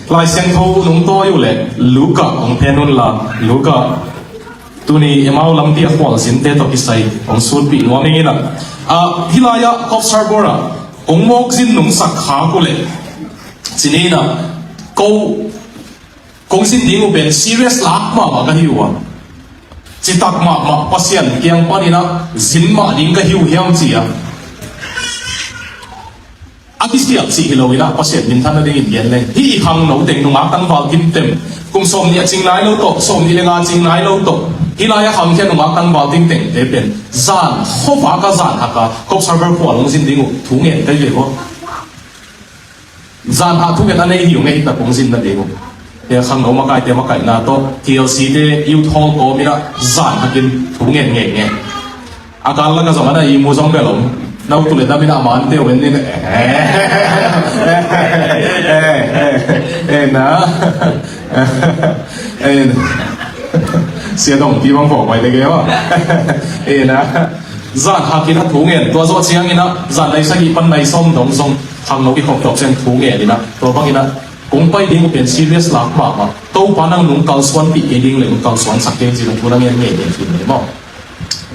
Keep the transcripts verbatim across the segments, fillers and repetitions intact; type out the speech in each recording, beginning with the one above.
Lai Siangtho nung tawi uh leh Luka hong phen unla, Luka tuni Emau lampi a khualzinte tawh kisai hong sutpih nuam ing in ah. Ah, hih lai-ah Coffs Harbour ah hong mawk zin nungsak khak uh leh, ci ni in ah, ko kong zin ding uh pen serious lak mahmah ka hi uh a, citak mahmah Pasian kiang panin ah zin mah ding ka hi uh hiam, ci a, a kisialh cih hi lo in ah, Pasian minthan nadingin gen leng, hih i khangno teng nungak tangval kimtem, kum sawmnih a cing nai lo tawh, sawmnih le nga cing nai lo tawh, hih lai-ah khangkhia nungak tangval kimtengte pen zan khuavak a, zan hak a Coffs Harbour khual hong zin ding uh thu ngen ka hi ve maw. Zan hak thungen a nei hi uh, ngei tak hong zin nading uh. Khangno makaite makaihna tawh T L C te Youth Hall kawm in ah zan hakin thu ngen ngeingei. A kal lak ah zong a na ihmu zong bel om. Na utu le dam in ah a mante uh en in, eh, eh, eh, eh, na, eh, Sia Dongpi bang vawk mai te kei maw. Eh, na, zan hakin a thu ngen, tua zawh ciangin ah zan nai sagih pan nai sawm dong zong khangno kikhop tawk ciang thu ngen in ah, tua bangin ah kong pai ding uh pen serious lak mahmah. Topa nang nung kalsuanpih kei ding leh nung kalsuansak kei ding, ci-in a thu na ngen ngeingei hi maw.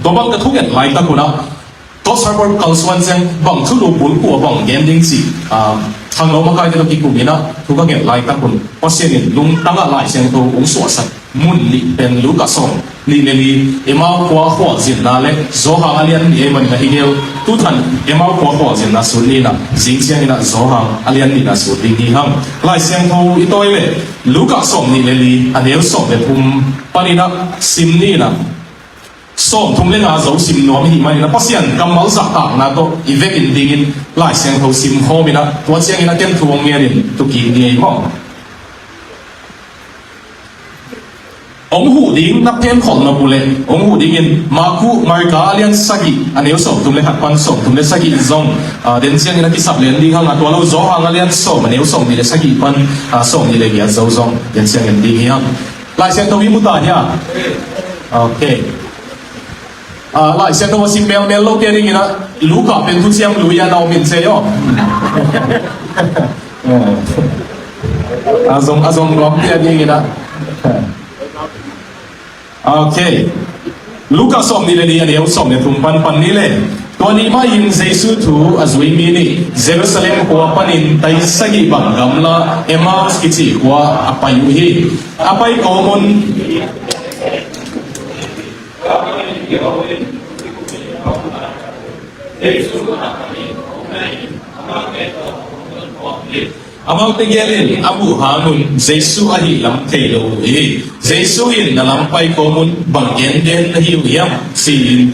Tua bang ka thu ngen laitak un ah, Coffs Harbour kalsuan ciang bang thulu bulphuh a bang gen ding cih, ah, khangno makaite tawh kikum in ah thu ka ngen laitak un, Pasian in lungtang ah Lai Siangtho hong suahsak mun nih pen Luka sawmnih le li, Emau khua khualzinna le Johan a lian nih ahih manin a hi gel. Tuthan Emau khua khualzinna sut ni in ah, zing ciangin ah Johan a lian nihna sut ding hi hang. Lai Siangtho i tawi leh Luka sawmnih le li, a neu sawm le thum panin ah sim ni in ah, sawmthum le nga zo sim nuam i hih manin ah, Pasian kammal zahtakna tawh i vekin dingin Lai Siangtho sim khawm in ah, tua ciangin ah ken thu hong ngenin tu kik ni ei maw. Hong huh ding na phenkholh nop uh leh hong huh dingin Marku, Marka a lian sagih, a neu sawmthum le khat pan sawmthum le sagih zong, ah, den ciangin a kisap len ding hang a, tua lo Johan a lian sawm, a neu sawmnih le sagih pan, ah, sawmnih le giat zo zong den ciangin ding hi hang. Lai Siangtho i mu ta hia? Ok. Ah, Lai Siangtho a sim melmel lote dingin ah, Luka pen thuciam lui a na om in sei aw. A zong, a zong nuam te a dingin ah. Ok. Luka sawmnih le li, a neu sawm le thum pan pan ni le. Tua ni mah in Jesu thu a zui mi nih Jerusalem khua panin tai sagih bang gamla Emmaus kici khua a pai uh hi. A pai kawm un amaute gel in a muh hang un Jesu ahih lam thei lo uh hi. Jesu in, "Na lam pai kawm un, bang genden na hi uh hiam?" ci-in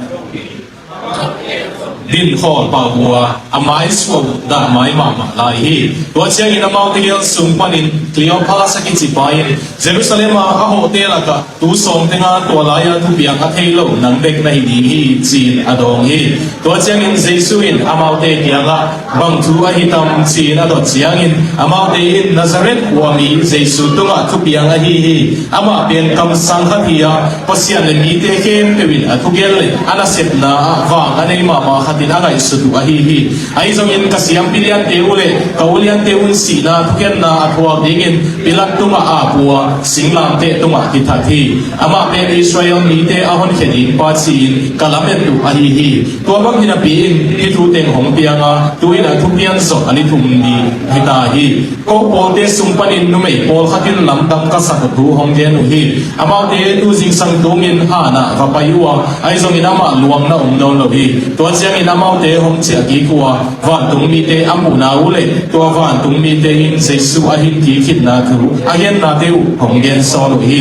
din khawl pah uh a, a mai suah uh, dah mai mahmah lai hi. Tua ciangin amaute gel sung panin Cleopas a kici pa in, "Jerusalem a a hawhte lakah tu sawm tenga tua lai-a thupiang a thei lo nang bek na hi ding hi," ci-in a dawng hi. Tua ciangin Jesu in amaute kiangah, "Bang thu ahi tam?" ci-in a dot ciangin, amaute in, "Nazareth khua mi Jesu tungah thupiang ahi hi. Amah pen kamsang khat hi a, Pasian le mite khempeuh in a thugel le a nasepna ah vang a nei mahmah khat in a ngaihsut uh ahi hi. Ahi zongin ka siampi liante uh le ka u liante un sihna thukhenna a thuak dingin Pilat tungah ap uh a, singlamteh tungah kithat hi. Amah pen Israel mite a honkhia ding pa ci-in ka lamet uh ahi hi. Tua bang hinapi in hih thu teng hong piang a, tu-in a thupian zawh a ni thum ni hi ta hi. Ko pawlte sung panin numei pawlkhat in lamdang ka sak uh thu hong gen uh hi. Amaute tu zingsang tungin han ah va pai uh a, ahi zongin amah luang na om nawn lo hi. Tua ciangin amaute hong ciah kik uh a, vantung mite a muhna uh le tua vantung mite in Jesu a hin kik khitna thu a gennate uh hong gen sawn uh hi.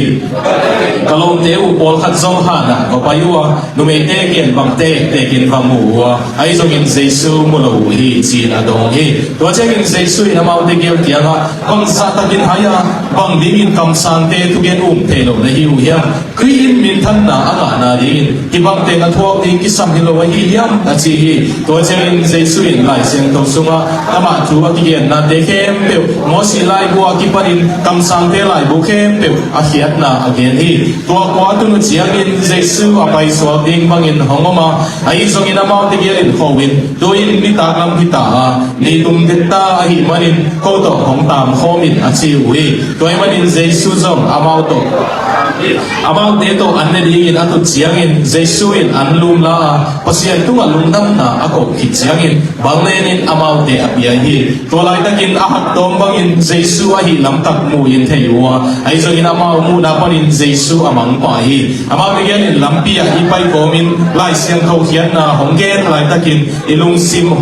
Ka lawmte uh pawlkhat zong han ah va pai uh a, numeite gen bangte tekin va mu uh a, ahi zongin Jesu mu lo uh hi," ci-in a dawng hi. Tua ciangin Jesu in amaute gel kiangah, "Bang zahtakin hai a, Bang dingin kamsangte thugen um thei lo na hi uh hiam? Khrih in minthanna a ngahna dingin hih bang teng a thuak ding kisam hi lo ahi hiam, a ci hi. Tua ciangin Jesu in Lai Siangtho sungah amah thu a kigennate khempeuh, Moses laibu a kipanin kamsangte laibu khempeuh a khiatna a gen hi. Tua khua tun uh ciangin Jesu a paisuak ding bangin hong om a, ahi zongin amaute gel in kho in, tu-in nitak lam hi ta a, ni tum detta ahih manin ko tawh hong taam khawm in, a ci uh hi. Tua ahih manin Jesu zong amau tawh, amaute tawh an ne dingin a tut ciangin Jesu in anlum la a, Pasian tungah lungdamna a ko khit ciangin bang lenin amaute a pia hi. Tua laitakin a haktawm bangin Jesu ahih lamtak mu in thei uh a, ahi zongin amau muhna panin Jesu a mangpah hi. Amaute gel in lampi ah i pai kawmin Lai Siangtho khiatna hong gen laitakin i lungsim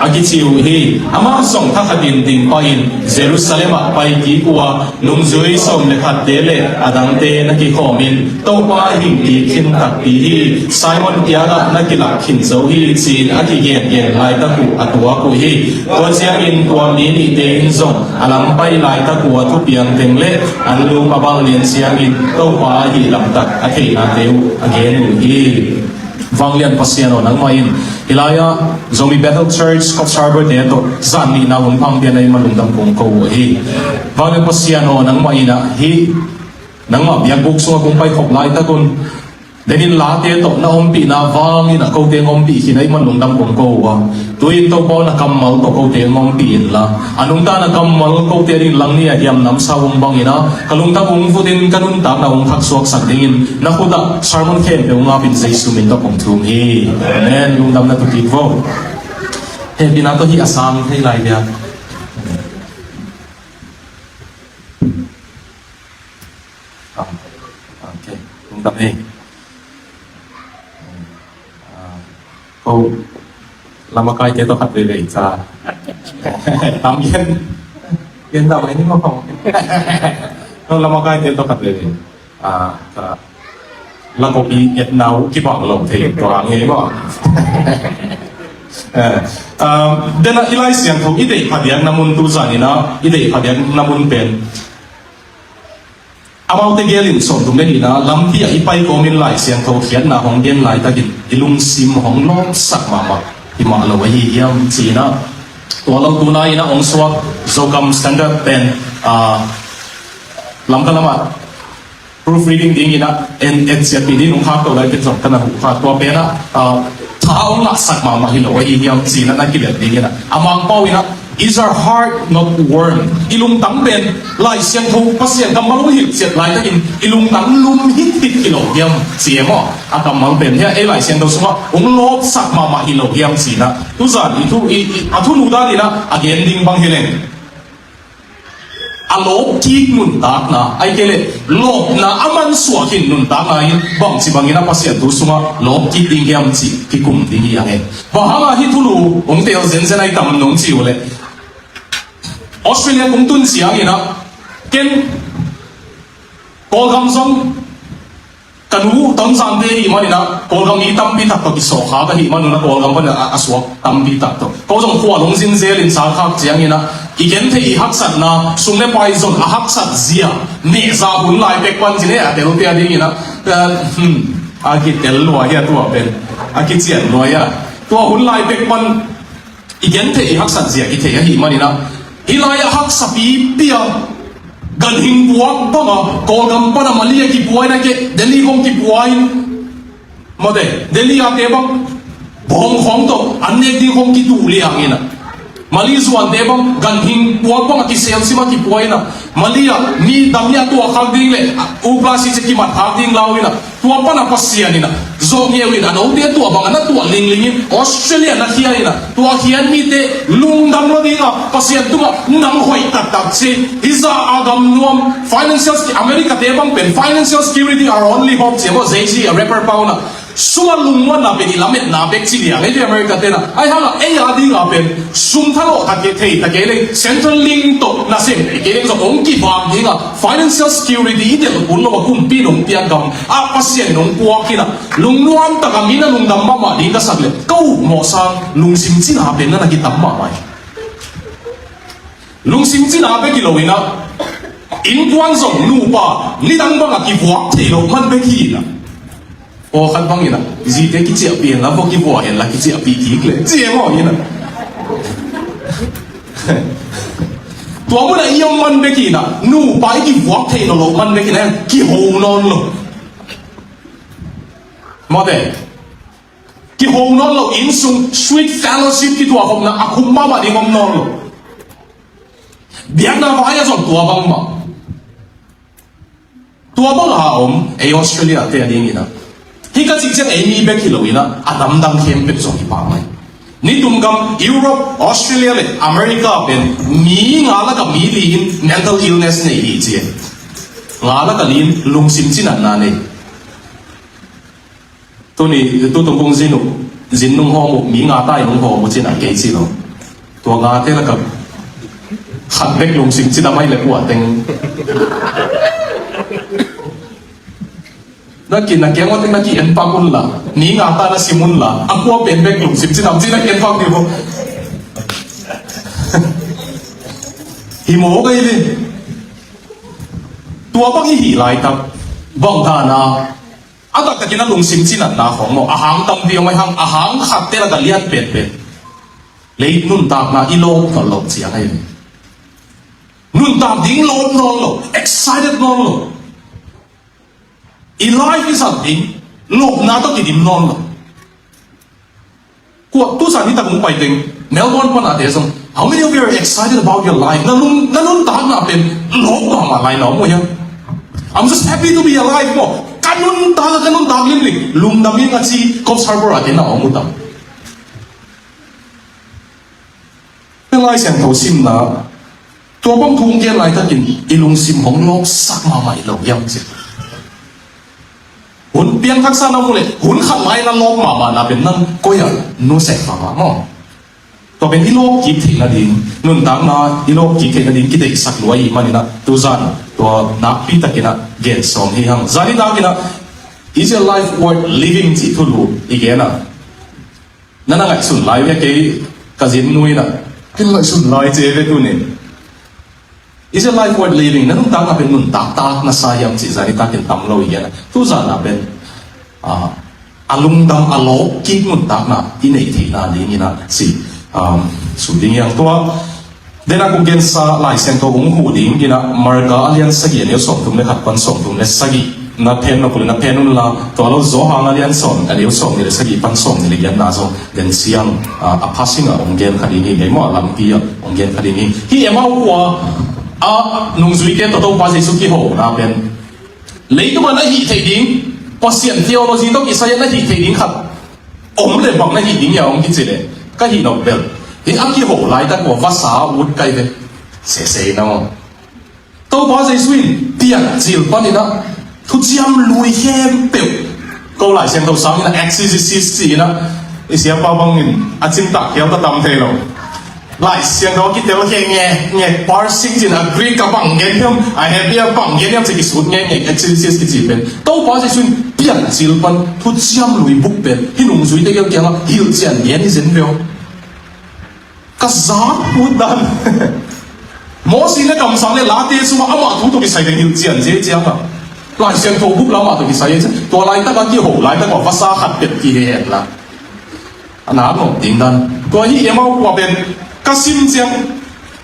a kici uh hi. Amah zong thakhatin ding pahin Jerusalem ah pai kik uh a, nungzui sawm le khatte le a dangte na kikhawmin Topa hing kik khin takpi hi, Simon kiangah na kilak khin zo hi, ci-in a kigengen laitak uh a tuak uh hi. Tua ciangin tua mi nihte in zong a lam pai laitak uh a thupiang teng le anlum a bang lian ciangin Topa ahih lamtak a theihnate uh a gen uh hi. Vanglian Pasian aw, nangmah in hih lai-ah Zomi Bethel Church Coffs Harbour te tawh zan nihna hun pang pian a i man lungdam kong ko uh hi. Vanglian Pasian aw, nangmah in ah hih nangmah biakbuk sungah kong paikhop laitak un, denin late tawh na ompihna vangin ah kote hong ompih khin a i man lungdam kong ko uh a, tu-in Topa aw, na kammal tawh kote hong ompih inla, a nungta na kammal kote ding lang ni a hiam namsa hong bangin ah ka lungtang hong vutin ka nuntakna hong thaksuaksak dingin na khutah sermon khempeuh hong apin Jesu min tawh kong thum hi. Amen. Lungdam na tu kik vo. Hehpihna tawh hih a sang thei lai dia. Ah, ok. Lungdam hi. Ah, ko lamakaite tawh khat veivei ca. Tam gen. Gen tam ai ni ma ko. Ko lamakaite tawh khat veivei. Ah, ka lakopi etna uh kibang lo thei tua nge ma. Eh, ah, dena i Lai Siangtho i deih phadiak na mun tu zanin ah i deih phadiak na mun pen Amaute gelin sawmthum le nihna lampi ah i pai kawmin Lai Siangtho khiatna hong gen laitakin i lungsim hong lawpsak mahmah hi mah lo ahi hiam ci-in ah, tua lo tuna in ah hong suak Zokam Standard pen, ah, Lamka lamah proof reading dingin ah en et siatpih dingin hong khak to lai pen zong ka na huh kha, tua pen ah, ah, tha hong ngahsak mahmah hi lo ahi hiam ci-in ah na kilem dingin ah a Mangpau in ah, "Is our heart not warm?" I lungtang pen Lai Siangtho Pasian kammal hong hilh ciat laitakin i lungtang lum hithit hi lo hiam ci e maw? A kammal pen hiah ei Lai Siangtho sungah hong lawpsak mahmah hi lo hiam ci-in ah, tuzan i thu, i, i, a thulu danin ah a gen ding bang hi leng, a lawpkik nuntakna, ahih kei leh lawpna a mansuah khin nuntakna in bangci bangin a Pasian thu sungah lawpkik ding hiam cih kikum ding hi a ngei. Bang hangah hih thulu hong teel zenzen ahi tam nong ci uh leh, Australia kong tun ciangin ah ken Kawlgam zong ka nu Tonzangte ahih manin ah Kawlgam mi tampi tak tawh kisawhkhak ahih manun ah Kawlgam pan a, a suak tampi tak tawh ko zong khua lungzin zelin sangkhak ciangin ah i gentheih i haksatna, sum le pai zon a haksat zia nehza hun lai pek pan ci ne a telte a dingin ah, eh, hmm, a kitel lua hi a tua pen, a kician lua hi a, tua hun lai pek pan i gentheih i haksat zia kithei ahih manin ah, hih lai-ah haksa pipi a ganhing puak bangah Kawlgam pan a Mali a kipua in a keh Delhi khong kipua in, mawte, Delhi a te bang bawng khawng tawh an nek ding khong kituh liang in ah, Mali zuante bang ganhing puak bangah kiselsim a kipua in ah, Mali ah mi dam hi a tuah khak ding le upla si ci kimat khak ding lau in ah, tua pan a Pasian in ah zawh ngeu in a note tua bang a na tuah lingling in Australia na khia in ah, tua khiat mite lungdam lo ding a Pasian tungah nang hoih taktak ci. Hih za a gam nuam financial, America te bang pen financial security our only hope ci a maw, Jay-Z a rapper pa un ah, sum a lungmuanna pen i lametna bek ci liang ei ve America te in ah. Ahih hangah ei a ding a pen sum thalawh ta kei thei ta kei leng Centrelink tawh nasem kei leng zong hong kivak ding a, financial security i delh kul lo a kumpi nong piak gam ah Pasian nong puak in ah, lungnuam tak a mi na lungdam mahmah ding ka sak leh ka ukmawh sang lungsim cina pen na na kitam mahmah hi. Lungsim cina bek hi lo in ah, innkuan zong nupa nidang bangah kivuak thei lo man bek hi in ah. Pawlkhat bangin ah, zite kiciahpih henla, vua kivuah henla, kiciahpih kik leh, ci e maw hi in ah. Tua munah i om man bek hi in ah, nupa i kivuak thei lo lo man bek hi in ah, kiho nawn lo. Mawte, kiho nawn lo, innsung sweet fellowship kituahkhopna a khum mahmah ding om nawn lo. Biakna vai-ah zong tua bangmah. Tua bang a om ei Australia te a dingin ah, hih ka cih ciang ei mi bek hi lo in ah, a namdang khempeuh zong hi pah mai. Nitum gam Europe, Australia le America pen mi nga lakah mi li in mental illness nei hi ci e. Nga lakah li in lungsim cinatna nei. Tuni, tutung kong zin uh, zin nung hawm uh, mi nga ta in hong hawm uh cin ah kei ci lo. Tua ngate lakah khat bek lungsim cina mai le kua teng. Na ki, na kiang uh teng na ki-en pak un la, mi nga ta na sim un la, a kua pen bek lungsim cina, cina ki-en pak ding uh. Hi maw ka hi ding. Tua bang i hih laitak bang dan a, a taktakin a lungsim cinatna khawng maw, a hang tampi om ahi hang, a hang khatte lakah lian penpen, lei nuntakna i lawp nawn loh ciang ahi ve. Nuntak ding lawp nawn lo, excited nawn lo. I life i zat ding lawpna tawh kidim nawn lo. Kua, tu zan nitak hong pai teng Melbourne pan a te zong, "How many of you are excited about your life?" Na lung, na nuntakna pen lawp mahmah lai na om uh hiam? "I'm just happy to be alive," maw. "Ka nuntak, ka nuntak limlim, lungdam ing," a ci Coffs Harbour a te na om uh tam. Pen Lai Siangtho simna, tua bang thu hong gen laitakin i lungsim hong lawpsak mahmah i lo hiam ci. Hun piangthaksa na mu leh, hun khat lai na lawp mahmahna pen nang koi-ah nusia mahmah maw. Tua pen i lawp kik theih nading, nuntakna i lawp kik theih nading kideihsak lua i hih manin ah, tu zan tua nakpi takin ah gen sawm hi hang. Zan nitak in ah, "Is your life worth living?" cih thulu i gen ah, na na ngaihsun lai ve, kei ka zin nu in ah, "Ken ngaihsun lai," ci ve tunin. "Is your life worth living?" Na nuntakna pen nuntak tak na sa hiam cih zan nitakin tam lo i gen ah. Tu zan ah pen, ah, a lungdam a lawp kik nuntakna i neih theihna dingin ah ci, um, sut ding hi hang. Tua, den a kong gensa Lai Siangtho hong huh dingin ah, Marka a lian sagih, a neu sawmthum le khat pan sawmthum le sagih. Na phen nop leh na phen un la, tua lo Johan a lian sawm, a neu sawmnih le sagih pan sawmnih le giatna zong den ciang, ah, a phasing ah hong gen kha ding hi, ngei maw, a lampi ah hong gen kha ding hi. Hih Emau khua ah nungzuite tawh Topa Jesu kihona pen, leitung ah na hih theih ding, Pasian theology tawh kisai ah na hih theih ding khat om leh bang na hih ding hiam hong kici leh, ka hih nop bel, hih a kiho laitak uh a vasa a ut ka hi ve. Sese hi na maw. Topa Jesu in piancil panin ah thuciam lui khempeuh, ko Lai Siangtho sangin ah exegesis ci-in ah, i siapa bangin a cimtak khial ka tam thei lo. Lai Siangtho a kitel khia ngekngek, parsing ci-in ah, Greek a bang gen hiam, a Hebrew a bang gen hiam ci kisut ngekngek, exegesis kici pen. Topa Jesu in piancil pan thuciam lui buk pen hih nungzuite kiang ah hilhcian gen hi zen ve aw. Ka zak ut dan. Mosi le kamsang le Late sungah amah thu tawh kisai teng hilhcian zel ciang a, Lai Siangtho buk lamah tawh kisai zel. Tua laitak a kiho laitak a vasa khat peuh kihe hen la, a nak nop ding dan. Tua hih Emau khua pen ka sim ciang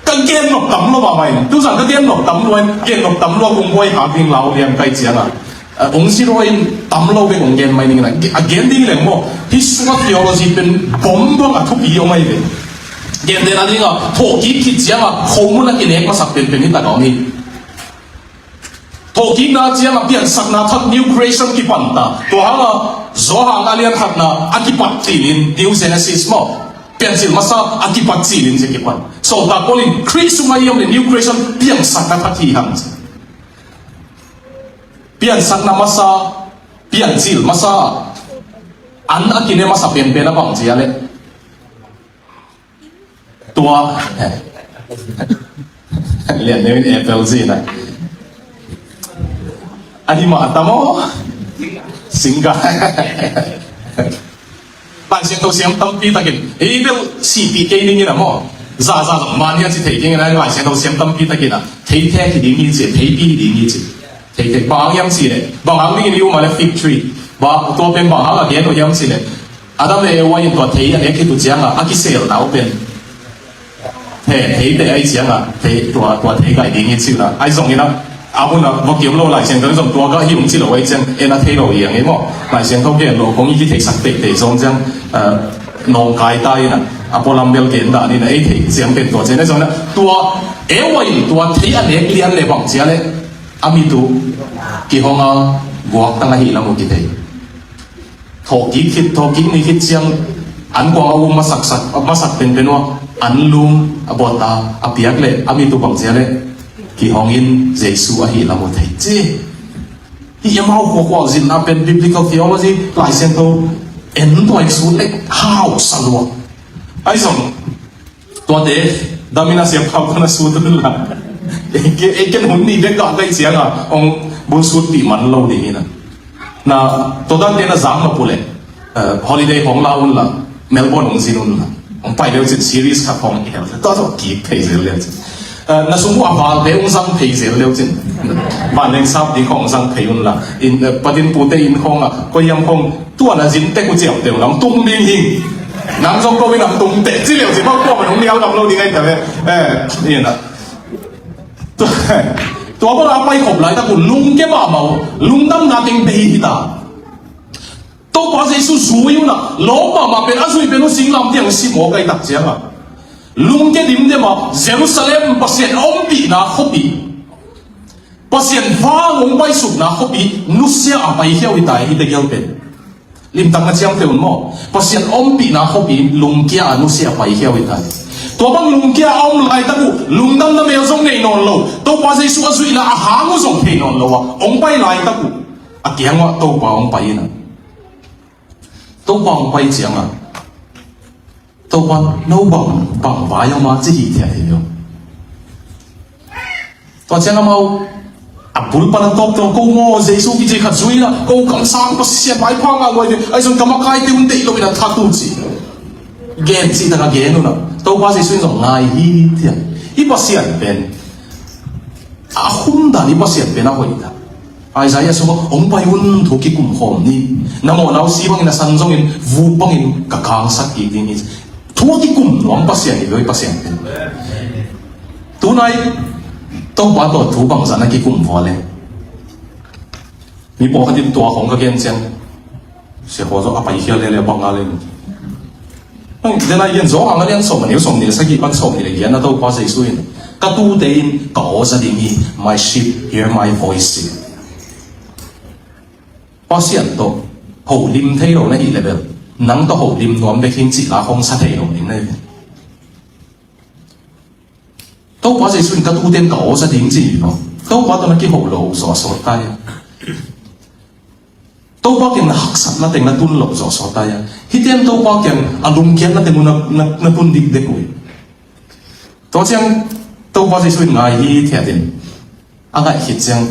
ka gen nop tam lo mahmah in, tu zan ka gen nop tam lo in, gen nop tam lo a kong buai hak ding lau lian kai ciang a, a, hong zero in tam lo bek hong gen mai ning in a, a gen ding leng maw. Hih sungah theology pen bom bang a thupi om ahi ve. Gen den a ding a, thawhkik khit ciang a, khomun a kinek masak penpen hi tak a om hi. Thawhkikna ciang a piansakna thak, new creation kipan ta. Tua hang a, Johan a lian khatna a kipat cil in, new Genesis maw. Piancil masa a kipat cil in ci kipan. Sawltak Paul in Khrih sungah i om leh new creation piansakna thak hi hang ci. Piansakna masa, piancil masa, an a kine masa penpen a bang ci a leh, tua, lian neu in apple ci na. A hi mah a tam aw. Singga. Lai Siangtho siam tampi takin, hih bel sihpih kei ning in a maw. Za za zong man hi a ci thei keng in a, Lai Siangtho siam tampi takin a, thei thek hi ding hi ci, theipi hi ding hi ci. Thei thei, bang hang hiam ci leh, bang hang dingin i um a leh fig tree, bang tua pen bang hang a gen uh hiam ci leh, Adam le Eva in tua thei a nek khit uh ciangin a kiselna uh pen, he, thei teh ahih ciangin a, thei, tua, tua thei gai ding hi ci uh a, ahi zongin a, a hun a va kiam lo Lai Siangtho in zong tua gah hi ung ci lo ahih ciang, en a thei lo hi ang ei maw. Lai Siangtho gen lo kong i kitheisak teitei zong ciang, eh, nawngkai ta in a, a pualam bel gen dan in a, ei theih ciang pen tua ciang, ahi zongin a, tua, Eva in tua thei a nek lian leh bang ci a leh, a mit uh kihong a, guaktang ahih lam uh kithei. Thawhkik khit, thawhkik ni khit ciang, an kuang a um masaksak, masak penpen uh a, an lung a bawt a, a piak leh, a mit uh bang ci a leh, kihong in Jesu ahih lam uh thei ci. Hih amau khuakhuak zinna pen biblical theology, Lai Siangtho en tuai sut leh hausa lua. Ahi zong, tuate, damin a siap khau khan a sut un la. Ei ken, ei ken hun nih bek gah ka hih ciangin, hong bul sutpih man lo ding hi na. Na, tua dante na zak nop uh leh, eh, holiday hong la un la, Melbourne hong zin un la. Hong pai leu cin series khat hong i hel. Tua tua kik thei zel leu cin. Eh, na sung uh a valte hong zang thei zel leu cin. Vanleng sap ding hong zang thei un la. In, eh, patin pute in hong a, koi hiam hong, tua na zin tek uh ciamteh un la, hong tung ding hi. Nang zong ko in hong tung teh, ci leu cin, bang tua man hong nial ngam lo ding ahi ta ve. Eh, in a. Tua, tua bang a pai khop laitak uh, lungkia mahmah uh, lungdamna teng bei hi ta. Topa Jesu zui un a, lawp mahmah pen, a zuih pen uh singlamteh ah sim aw ka hih tak ciangin a. Lungkia dimdem a, Jerusalem Pasian a ompihna khuapi. Pasian vang hong paisukna khuapi, nusia a paikhia uh hi ta hi, hih tegel pen. Limtak na ciamteh un maw. Pasian ompihna khuapi, lungkia a nusia a paikhia uh hi ta hi. Tua bang lungkia a om laitak uh, lungdamna mel zong nei nawn lo. Topa Jesu a zuihna a hang uh zong thei nawn lo a, hong pai laitak uh, a kiang uah Topa hong pai in a. Topa hong pai ciangin a, Topa, no bang, bang vai a om a ci hi thiat hi lo. Tua ciang amau a bul pan a tawp tawp, ko maw Jesu kici khat zui in a, ko kamsang Pasian maipha ngah luai ve, ahi zong ka makaite un deih lo in a that uh ci. Gen cih tak a gen un a, Topa Jesu in zong ngai hi thiat. I Pasian pen, a khum dan i Pasian pen a hoih ta. Isaiah sungah hong pai un, thu kikum khawm ni. Na mawhna uh si bangin a san zongin, vuk bangin ka kangsak kik ding hi. Thu a kikum nuam Pasian hi lo i Pasian pen. Tunai Topa tawh thu bangzah na kikum vua leh. Mi pawlkhat in tua khong ka gen ciang, sia khaw zaw a paikhia lele bang a leng. Denai gen zaw ang a lian sawm a neu sawm nih le sagih pan sawm nih le giat na Topa Jesu in, ka tute in ka aw za ding hi, my sheep hear my voice ci. Pasian tawh holim thei lo na hih leh bel, nang tawh holim nuam bek hi ing cih la khong sa thei lo ding na hi. Topa Jesu in ka tute in ka aw za ding ci hi lo. Topa tawh na kiho lo zaw a sawt ta hi. Topa kiang na haksatna teng na tun lo zaw sawt ta hi a. Hihte in Topa kiang a lungkiatna teng uh na, na, na tun dikdek uh hi. Tua ciang Topa Jesu in ngai hi thiat in a ngaih khit ciang,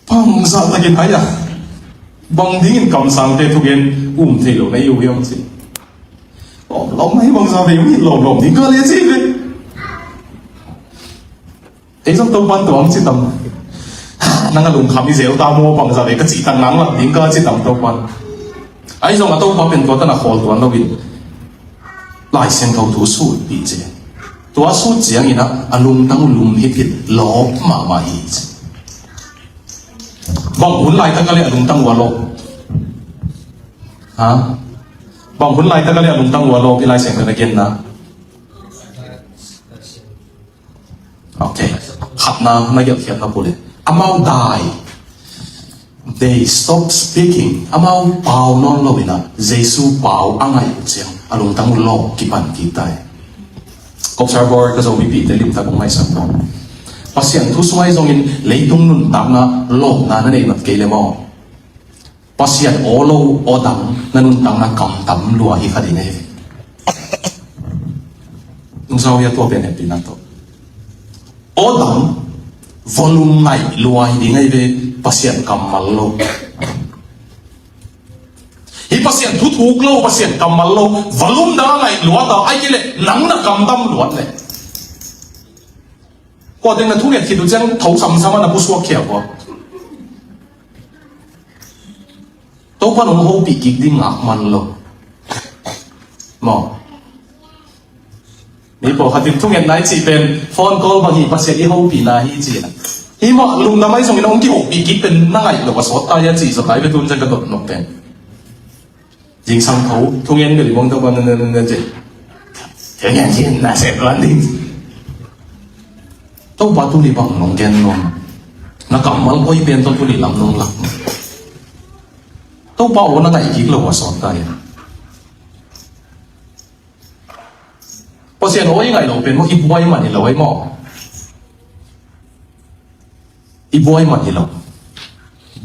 bangzah takin hai a, bang dingin kamsangte thugen um thei lo na hi uh hiam ci. Lawm, lawm na hi bangzah vei uh hi, lawm, lawm ding ka le ci ve. Ei zong Topan tua ang ci tam. Nang a lungkham i zel ta maw, bangzah vei ka cih tak nang lam ding ka ci tam Topan. Ahi zong a Topa pen tua tan a khawl tuan lo in Lai Siangtho thu sutpih ci. Tua sut ciangin a, a lungtang uh lum hithit lawp mahmah hi ci. Bang hun laitak a le a lungtang uh a lawp? Ha? Bang hun laitak a le a lungtang uh a lawp i Lai Siangtho na genna? Ok. Khatna na gelhkhiatna pule, amau dai. They stop speaking. Amau pau nawn lo in a, Jesu pau a ngaih uh ciang a lungtang uh lawp kipan kik ta hi. Kop sarbor ka Zomipihte limtak hong ngaihsak maw. Pasian thu sung ahi zongin leitung nuntakna lawpna na neih nop kei le maw. Pasian aw lo aw dang na nuntakna kamtam lua hi kha ding ahi ve. Nungzau hia tua pen hehpihna tawh. Aw dang volume ngaih lua hi ding ahi ve, Pasian kammal lo. Hih Pasian thu thuk lo, Pasian kammal lo, volume dang a ngaih luat a, ai kei leh nang na kamdam luat leh. Kua teng na thunget khit uh ciang tho samsam a na pusuak khia uh a. Topa nong hopih kik ding ngak man lo. Maw. Mi pawlkhat in thungetna i cih pen phone call bang hi, Pasian i hopihna hi ci a. Hi mah lungdam ahi zongin hong kihopih kik pen na ngaih lo a sawt ta hi a cih zaw ta hi ve tun ciang ka dot nop pen. Zingsang tho, thungen bel i mong Topa na na na na ci. Thungen ci na sep lan ding. Topa tuni bang nong gen nuam. Na kammal hoih pen tawh tuni lam nong lak. Topa aw na ngaih kik lo a sawt ta hi a. Pasian aw i ngaih lo pen maw, i buai man hi lo ei maw. I buai man hi lo.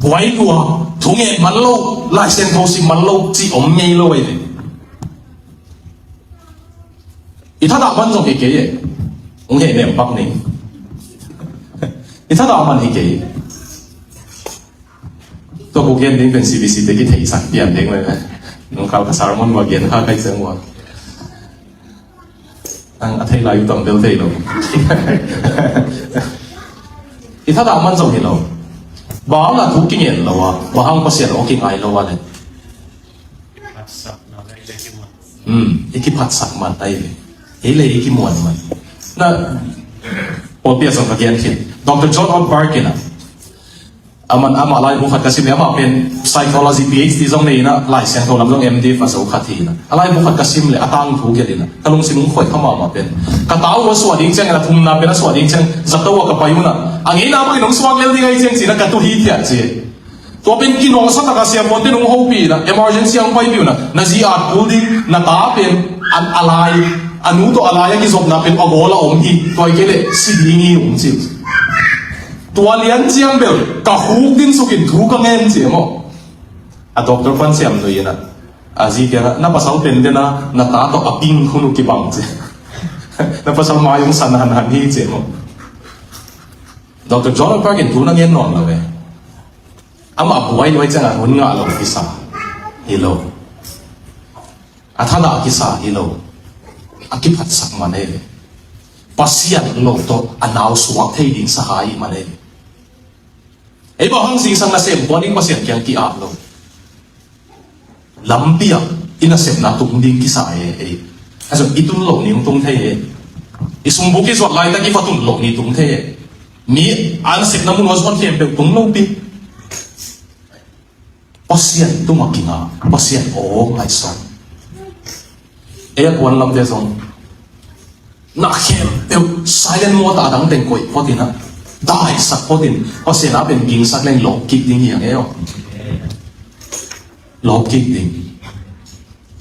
Buai lua, thungen man lo, Lai Siangtho sim man lo cih om ngei lo ei ve. I thadah man zong hi kei e. Hong hehnem pak ning. I thadah man hi kei. Tua ku gen ding pen C B C te kitheisak pian ding mai ve. Nung kal ka sermon va gen kha kai seng ua. Ang a thei lai uh tam bel thei lo. I thadah man zong hi lo. Bang a thu kingen lo a, bang hang Pasian aw kingai lo a le. Hmm, i kiphatsak man ai ve. Ei le i kimuan man. Na, pawlpi a zong ka gen khin. Doctor John Ortberg in a, Aman, amah laibu khat ka sim leh, amah pen psychology P H D zong nei in a, Lai Siangtho lam zong M.Div a zo khat hi in a. A laibu khat ka sim leh, a tangthu gelh in a, ka lungsim hong khoih kha mahmah pen. Ka ta uh a suah ding ciang in a, thumna pen a suah ding ciang, zato ah ka pai un a. A ngeina bangin hong suak lel ding ahi ciang ci in a, ka tu hithiat ci. Tua pen kinawhsa tak a siavuante nong hopih in a, emergency ah hong paipih un a, na zi at kul ding, na ta pen, a, a lai, a nu tawh a lai a kizopna pen a gawl a om hi, tua hi kei leh si ding hi hong ci. Tua lian ciang bel, ka khuk din sukin thu ka ngen ci maw. A doctor pan siam nui in a, a zi kiangah, na pasal pen den a, na ta tawh a ping khun uh kibang ci. Na pasal mai hong san hanhan hi ci maw. Doctor John Ortberg in thu na ngen nawn lo ve. Amah buai luai ciangah hun ngah lo kisa hi lo. A thadah kisa hi lo. A kiphatsak man ei ve. Pasian lo tawh a nau suak thei ding sahai man ei ve. Ei bang hang zingsang nasem kuan ding Pasian kiang ki-ap lo. Lampi ah i nasepna tung ding kisa e ei. A zong i tun loh ni hong tung thei e. I sungbuk i zuat laitak i va tun loh ni tung thei e. Mi a nasepna mun ua zuan khempeuh tung lo pi. Pasian tungah kinga, Pasian aw ngaihsun. Ei a kuan lamte zong na khempeuh silent mode ah a dang teng koih phot in a, daisak phot in, Pasian a pen gingsak leng lawp kik ding hi ang ei aw. Lawp kik ding.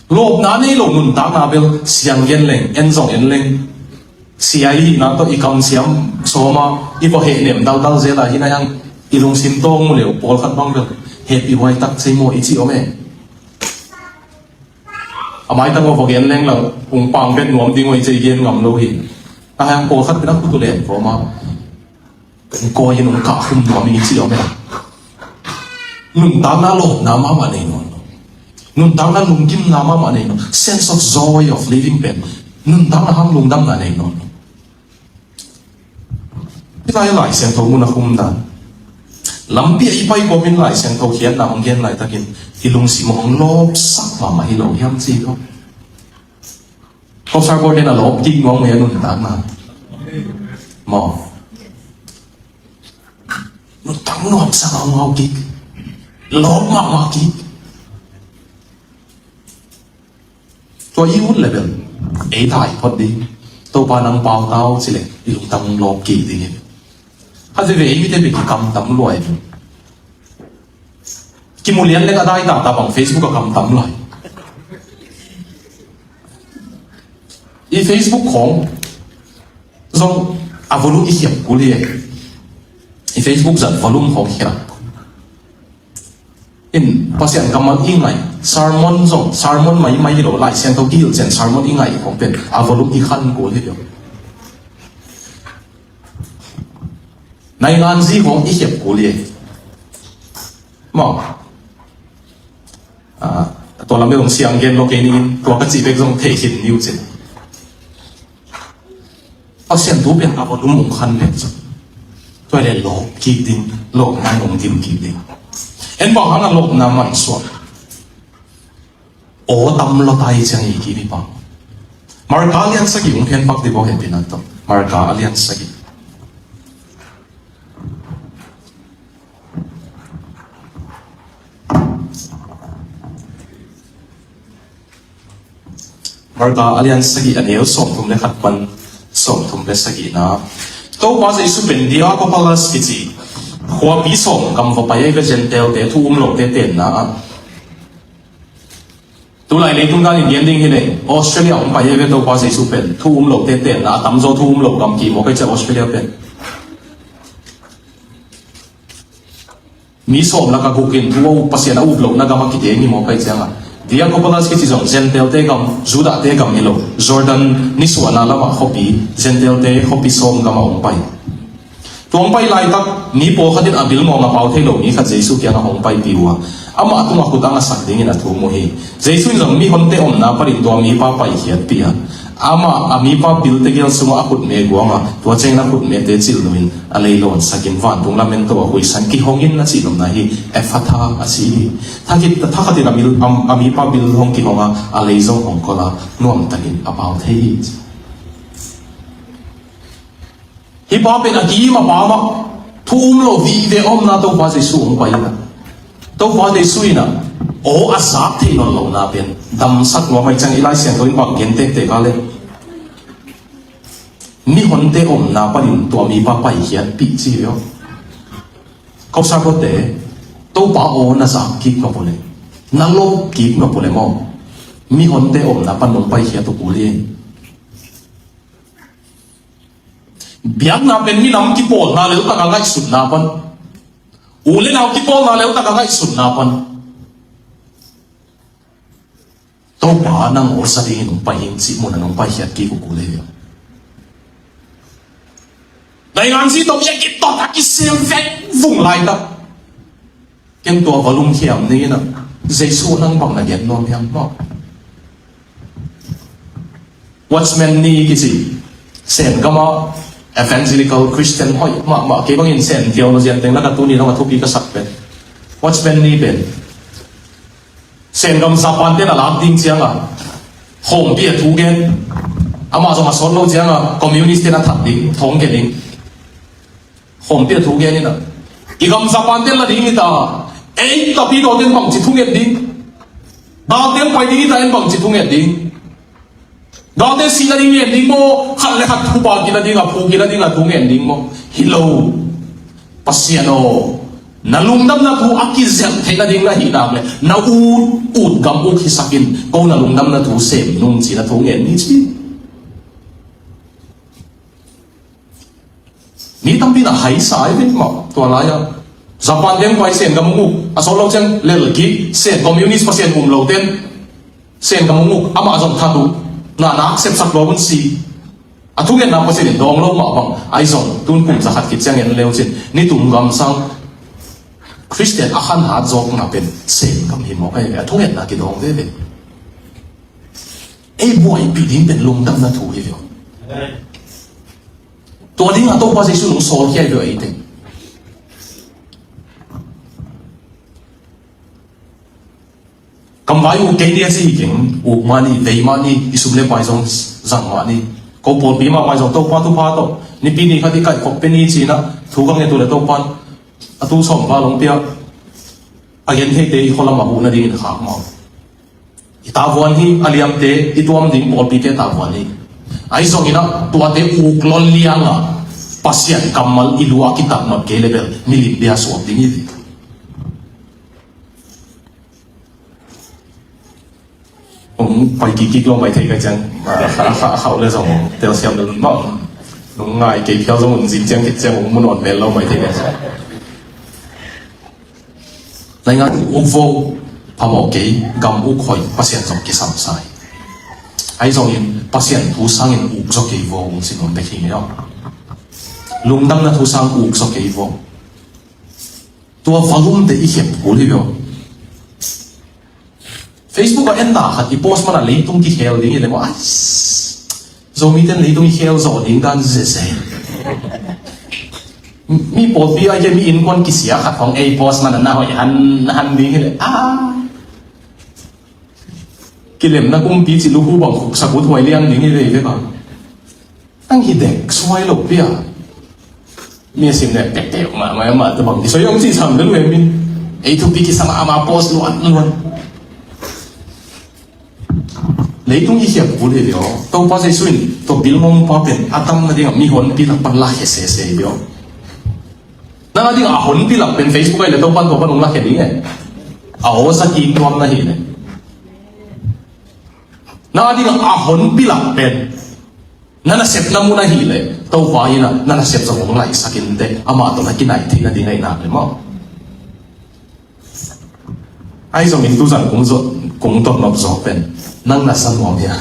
Lawpna nei lo nuntakna bel siang gen leng, en zong en leng. Sia i hihna tawh i kamsiam sawm a, i va hehnem daldal zel a hi na hiang i lungsim tawng mu leh pawlkhat bang bel hehpih huai tak cei maw i cih om e. A maitang aw va gen leng lang, hong pang bet nuam ding aw i cei gen ngam lo hi. A hiang pawlkhat pen a khut uh len kawm a. Kawi in hong kahkhum nuam in i cih om e. Nuntakna lawpna mahmah nei nawn lo. Nuntakna lungkimna mahmah nei nawn lo. Sense of joy of living pen. Nuntakna hang lungdamna nei nawn lo. Hih lai Lai Siangtho mun a khum dan. Lampi ah i pai kawmin Lai Siangtho khiatna hong gen laitakin i lungsim hong lawpsak mahmah hi lo hiam ci lo. Kawmsar pawl ten a lawp kik nuam ngei a nuntakna. Maw. Nuntak nuamsa ngaungau kik. Lawp mahmah kik. Tua i ut leh bel ei thai phot ding. Topa nang pau tau ci leh i lungtang lawp kik ding hi. Khat veve ei mite bek kikamtam luai. Kimu lian leng a dai tata bang Facebook a kamtam lai. I Facebook khawng zong a volume i khiap kul hi. I Facebook zat volume khawng khiap. In Pasian kammal i ngaih, sermon zong, sermon maimai hi lo, Lai Siangtho kihilh ciang sermon i ngaih khawng pen a volume i khan kul hi lo. Nainganzi khawng i khiap kul hi. Maw. Ah, tua Lam e, hong siang gen lo kei ning, tua ka cih bek zong thei khin ni uh cin. Pasian thu pen a volume hong khan pen cin. Tua le lawp kik ding, lawpna in hong dim kik ding. En bang hang a lawpna mansuak. Aw tam lo tai ciang i ki mi pa. Marka a lian sagih hong khen pak di bo hen pi na to. Marka a lian sagih. Marka a lian sagih a neu sawmthum le khat pan sawmthum le sagihna. Topa Jesu pen Decapolis kici khuapi sawm gam va pai a i ve, Gentile-te, thu um lote tenna ah. Tulai leitung dan in gen ding hi leng Australia hong pai a i ve Topa Jesu pen, thu um lote tenna, a tamzaw thu um lo gam ki maw kai cia Australia pen. Mi sawm lak a guk in thu a up, Pasian a up lohna gam a kiteng hi maw kai ciang a. Decapolis kici zong Gentile-te gam, Judah-te gam hi lo, Jordan nisuahna lamah khuapi, Gentile-te khuapi sawm gam a hong pai. Tua hong pai laitak mi pawlkhat in a bil ngawng a pau thei lo mi khat Jesu kiangah hong paipih uh a, amah tungah khut a ngasak dingin a thum uh hi. Jesu in zong mihonte omna panin tua mipa paikhiatpih a, amah a mipa bil tegel sungah a khutme guang a, tua ciangin a khutmete cilnu in a lei lawnsakin vantung lamento a huisan kihongin a cihnopna hi. Effatha a ci hi. Thakhat, thakhatin a mil-, a, a mipa bil hong kihong a, a lei zong hong kol a, nuamtakin a pau thei hi. Hih pa pen a kim a pam ah thu um lo vive a omna Topa Jesu hong pai in a, Topa Jesu in a aw a zak theih nawn lohna pen damsak nuam ahih ciang i Lai Siangtho in bang gen tektek a leh, mihonte omna panin tua mipa paikhiatpih ci hi aw. Ko sapote, Topa aw na zak kik nop uh leh, na lawp kik nop uh leh maw, mihonte omna pan nong paikhiat uh kul hi. Biakna pen minam kipawlna leltak a ngaihsutna pan, u le nau kipawlna leltak a ngaihsutna pan, Topa nang aw za dingin hong pai hi ing cih mun a nong paikhiat kik uh kul hi. Naingan zi tawh i a kitot a kisel vek vung laitak, ken tua va lungkhiam ning in a, Jesu nang bang na gen nuam hiam maw? Watchman Nee kici, Sen gam a evangelical Christian hoih mahmah, kei bangin Sen theologian teng lak a tuni dong a thupi ka sak pen Watchman Nee pen Sen gam Japan ten a lak ding ciang a, khawmpi a thu gen. Amah zong a sawt lo ciang a, communist ten a that ding, thong gen ding. Khawmpi a thu gen in a, i gam Japan ten la ding hi ta, ei tapi daw ten bangci thunget ding, dal ten pai ding hi ta, en bangci thunget ding. Galte sih nading ngen ding maw, khat le khat thupa kila ding a, phu kila ding a, thu ngen ding maw? Hi lo. Pasian aw, na lungdamna thu a kizelh theih nading na hih nak le, na ut ut gam uk hisak in, ko na lungdamna thu sem nung ci, na thu ngen ni ci. Mi tampi in a haisa ai vek mah tua lai-ah. Japan teng pai Sen gam hong uk, a sawt lo ciang lel kik, Sen communist, Pasian um lo ten Sen gam hong uk, amah zong that uh, na nak sepsak lo un si. A thungetna Pasian in dawng lo mah bang, ahi zong tun kum za khat khit ciang en leu cin, nitum gam sang Khristian a khanhat zawkna pen Sen gam hi mawk ahi ve, a thungetna kidawng veve. Ei buaipih ding pen lungdamna thu hi ve aw. Tua ding a Topa Jesu nung sawlkhia hi ve aw eite. Kam vai uk kei ni a ci hi keng, uk mah ni, vei mah ni, i sum le pai zong zang mah ni. Ko pawlpi mah pai zong Topa thupha tawh nipi ni khat i kaihkhop pe ni ci-in a thu ka nget uh le Topa in a thu sawm val hong pia. A gen theite i khualam a huh nadingin khak mah uh. I tavuan hi, a liamte i tuam ding pawlpite tavuan hi. Ahi zongin a tuate uk lon liang a Pasian kammal i lu a kitak nop kei le bel milim bia suak ding hi. Hong pai kikik lo mai thei ka ciang, a kha, a kha, a khauh le zong telsiam le lun mah. Nung ngai kei phial zong un zin ciang khit ciang hong mu nawn mel lo mai thei ka ciang. Naingan uk vo, phamawh kei, gam uk hoih, Pasian zong kisam sa hi. Ahi zongin Pasian thu sangin uk zaw kei vo, hong ci nuam bek hi ngei aw. Lungdamna thu sang uk zaw kei vo. Tua valumte i khep kul hi ve aw. Facebook ah enda khat i post mana leitung kikhel ding hi le maw. Ai, Zomite in leitung i khel zawh ding dan zeze. Mi pawlpi ah ke mi innkuan kisia khat hong ei post mana na hoih han, han ding hi le. Ah. Kilemna kumpi ci lukhu bang khuksak ut huai liang ding hi ve ve bang. Ang hi dek suai lo pia. Mi a sim ne pek pek ma ma ma ta bang. Kisoi ong ci sam le lu em min. Ei thupi kisa ma ma post luan luan. Leitung i khiak kul hi ve aw. Topa Jesu in tua bil mong pa pen a tam na ding a mi honpi lak pan la khe se se hi ve aw. Nang a ding a honpi lak pen Facebook ah i le Topa in tua pan hong lakhia ding e. A aw sa kik nuam na hi le. Nang a ding a honpi lak pen na nasepna mun ahih leh Topa in a na nasep zong hong laihsak inteh, amah tawh na kinai theih nading ahih nak leh maw. Ahi zongin tuzan kong zot, kong dot nop zaw pen nang na sa nuam hia?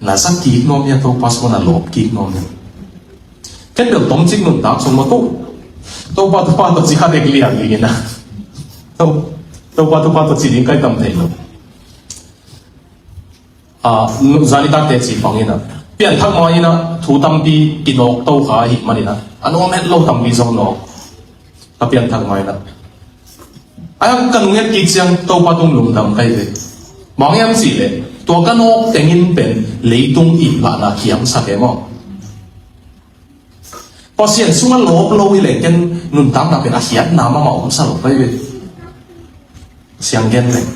Na sa kik nuam hia? Topa sungah na lawp kik nuam hia? Ken bel tomcik nuntak sung maw, ko Topa thupha tawh ci khat ek lian ding in a, To, Topa thupha tawh ci ding kai tam thei lo. Ah, zanitakte ci pang in a, pianthak ma in a thu tampi kinawk to kha ahih manin a, a nuam het lo tampi zong nawk. A pianthak ma in a, a ka nung et kik ciang Topa tung lungdam kai ve. Bang hiam cih leh tua ka nawk tengin pen leitung iplahna kiamsak e maw. Pasian sungah lawp lo hi leh ken nuntakna pen a khiatna mahmah omsa lo kai ve. Siang gen leh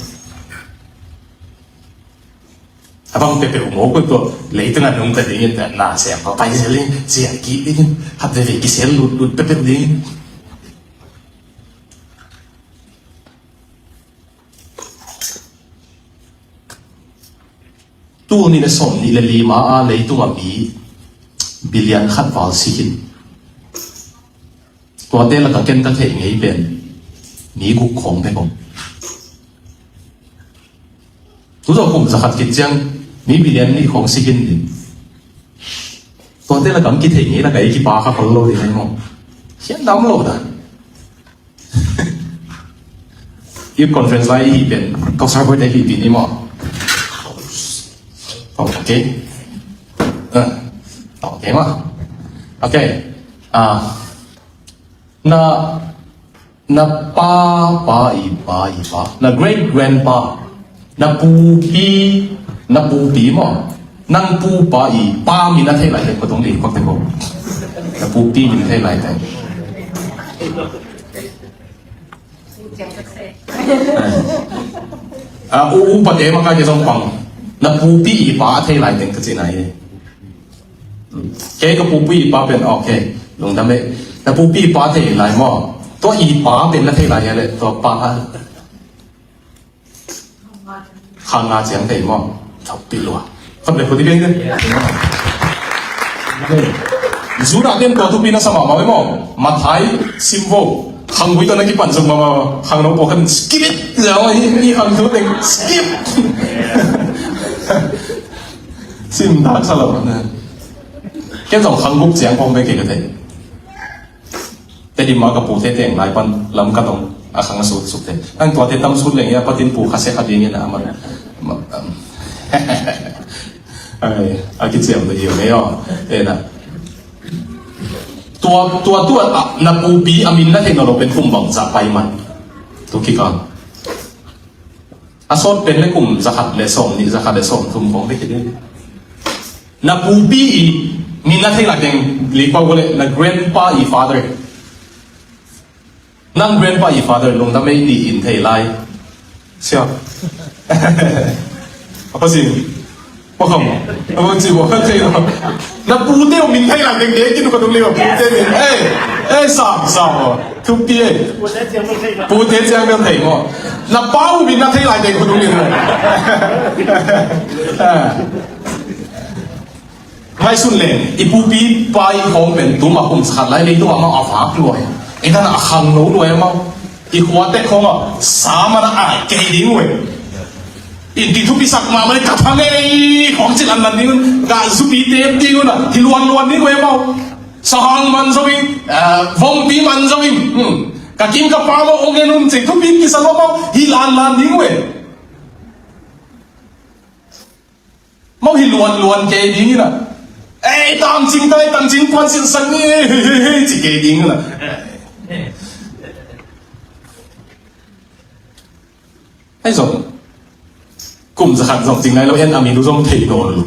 a bang peuhpeuh maw, ko tua leitung a nungta dingin na siang pa pai zel in, siang kik dingin, hat veve kisel lutlut peuhpeuh dingin. Tul nih le sawm nih le lima a leitung a mi billion khat val si khin. Tuate lakah ken ka theih ngei pen mi guk khawng bek om. Tu zong kum za khat khit ciang mi billion nih khawng si khin ding. Tuate lakah kithei ngei lakah i kipa kha khol lo ding ahi maw. Hian dam lo ta. Youth conference lai i hih pen Kawlsar Boite hih pi ni maw. Okay. Ah, okay maw. Okay. Ah, na, na pa, pa, i pa, i pa, na great grandpa, na pupi, na pupi maw, nang pupa i pa min a thei lai teng ko tung li kok teng ko. Na pupi min a thei lai teng. Ah, u, u pate ma ka ke zong pang. Na pupi i pa a thei lai teng ka ci nai. Kei ka pupi i pa pen, okay, lungdam e. Na pupi i pa thei lai maw. Tua i pa pen na thei lai le, tua pa ha. Kha nga ciang thei maw. Thok pi lua. Kham le ko di beng de. Judah ten tua thupi na sa mahmah maw. Mathai sim vo. Khanggui tawh na kipan zong mahmah. Khangno pawlkhat in skip it. Zia maw hi, hi khangno teng skip. Sim dak sa lo na. Ken zong khangguk ciang pawng bek kei ka thei. Tedim a ka pute teng lai pan lam ka tong a khang a sut suk te. Ang tuate tam sut leng ia patin pu kha se kha ding in a man. Ai, a kiciam ta hiu ngei aw. E na. Tua, tua, tua, a, na pupi a min na thei nawn lo pen kum bang za pai man. Tu kikal. A sawt pen le kum za khat le sawm nih, za khat le sawm thum khawng bek hi ding. Na pupi i min na thei lai teng, li pau ko le, na grandpa i father. Nang grandpa i father lungdam ei nih in thei lai. Sia. Apa sih? Paham? Apa sih? Apa thei lo? Na pute uh min thei lai teng dek in ka dung liu pute min. Ei, ei, sam, sam. Thupi ei. Pute ciang bel thei maw. Na pa uh min na thei lai teng ka dung liu. Ah. Ngaihsun leng, i pupi pa i khawng pen tuma kum sakhat lai leitung amah a vak lua hi. Ei dan a khangno lua hi amau. I khua tek khawng a sa man a ai kei ding uh hi. I ti thupisak mahmah le ka pha ngei khawng cil an lan ding un, ka zupi tep ding un a hi luan luan ding uh hi amau. Sahang man zo in, eh, vompi man zo in, hmm. Ka kim ka pa maw ong en un cih thupi kisa lua amau hi lan lan ding uh hi. Mau hi luan luan kei ding ina. Ei, tangcing tai, tangcing puan sin sang ni, hei, hei, hei, ci kei ding ina. Ai zong, kum zakhat zong cing nai lo, en a min uh zong thei nawn lo.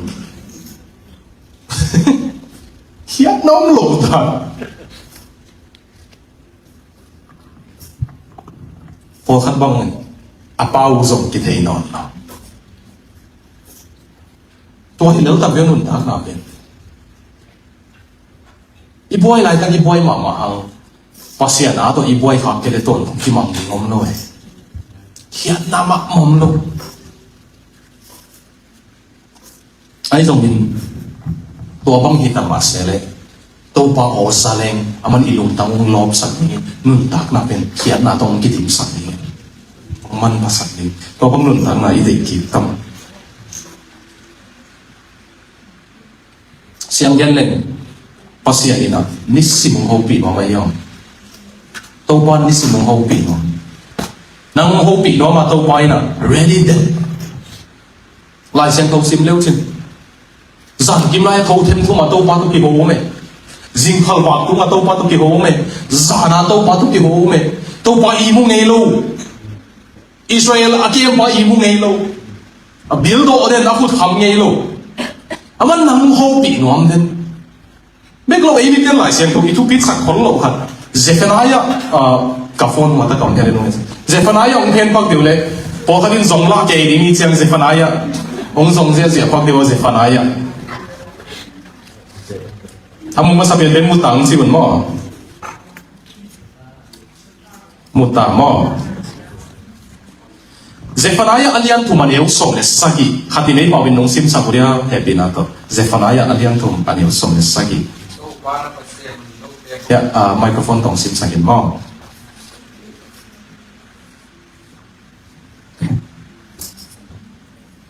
Khiatna om lo ta. Pawlkhat bang a pau zong kithei nawn lo. Tua hi lo ta bia nuntakna pen. I buai laitak i buai mahmah hang, Pasian a tawh i buai khak kei le tawntung kimang ding om lo e. Khiatna mah om lo. Ahi zongin tua bang hi ta mah se leh Topa aw za leng aman i lungtang hong lawpsak ding, nuntakna pen khiatna tawh hong kidimsak ding, hong manphasak ding. Tua bang nuntakna i deih kik ta mah. Siang gen leng Pasian in a nisim hong hopih nuam ahi om. Topa nisim hong hopih nuam. Nang hong hopih nuam a Topa in a ready den. Lai Siangtho sim leu cin. Zan kim lai a thothem thum a Topa tawh kiho om e. Zingkhal vak tung a Topa tawh kiho om e. Zan a Topa tawh kiho om e. Topa i mu ngei lo. Israel a kempa i mu ngei lo. A bil dawh den a khut kham ngei lo. Aman nang hong hopih nuam den. Bek lo ei mite Lai Siangtho i thupitsak khol lo khat. Zephaniah, ah, ka phone mah ta kam hia le nung. Zephaniah hong phen pak deuh le. Pawlkhat in zong lah kei ding i ciang Zephaniah. Hong zong ziahziah pak deuh a Zephaniah. A mu masa pian pen mu tang ci un maw. Mu ta maw. Zephaniah a lian thum a neu sawm le sagih. Khat in ei pau in nong simsak uh dia hehpihna tawh. Zephaniah a lian thum a neu sawm le sagih. Ya, ah, microphone tawh simsak in maw.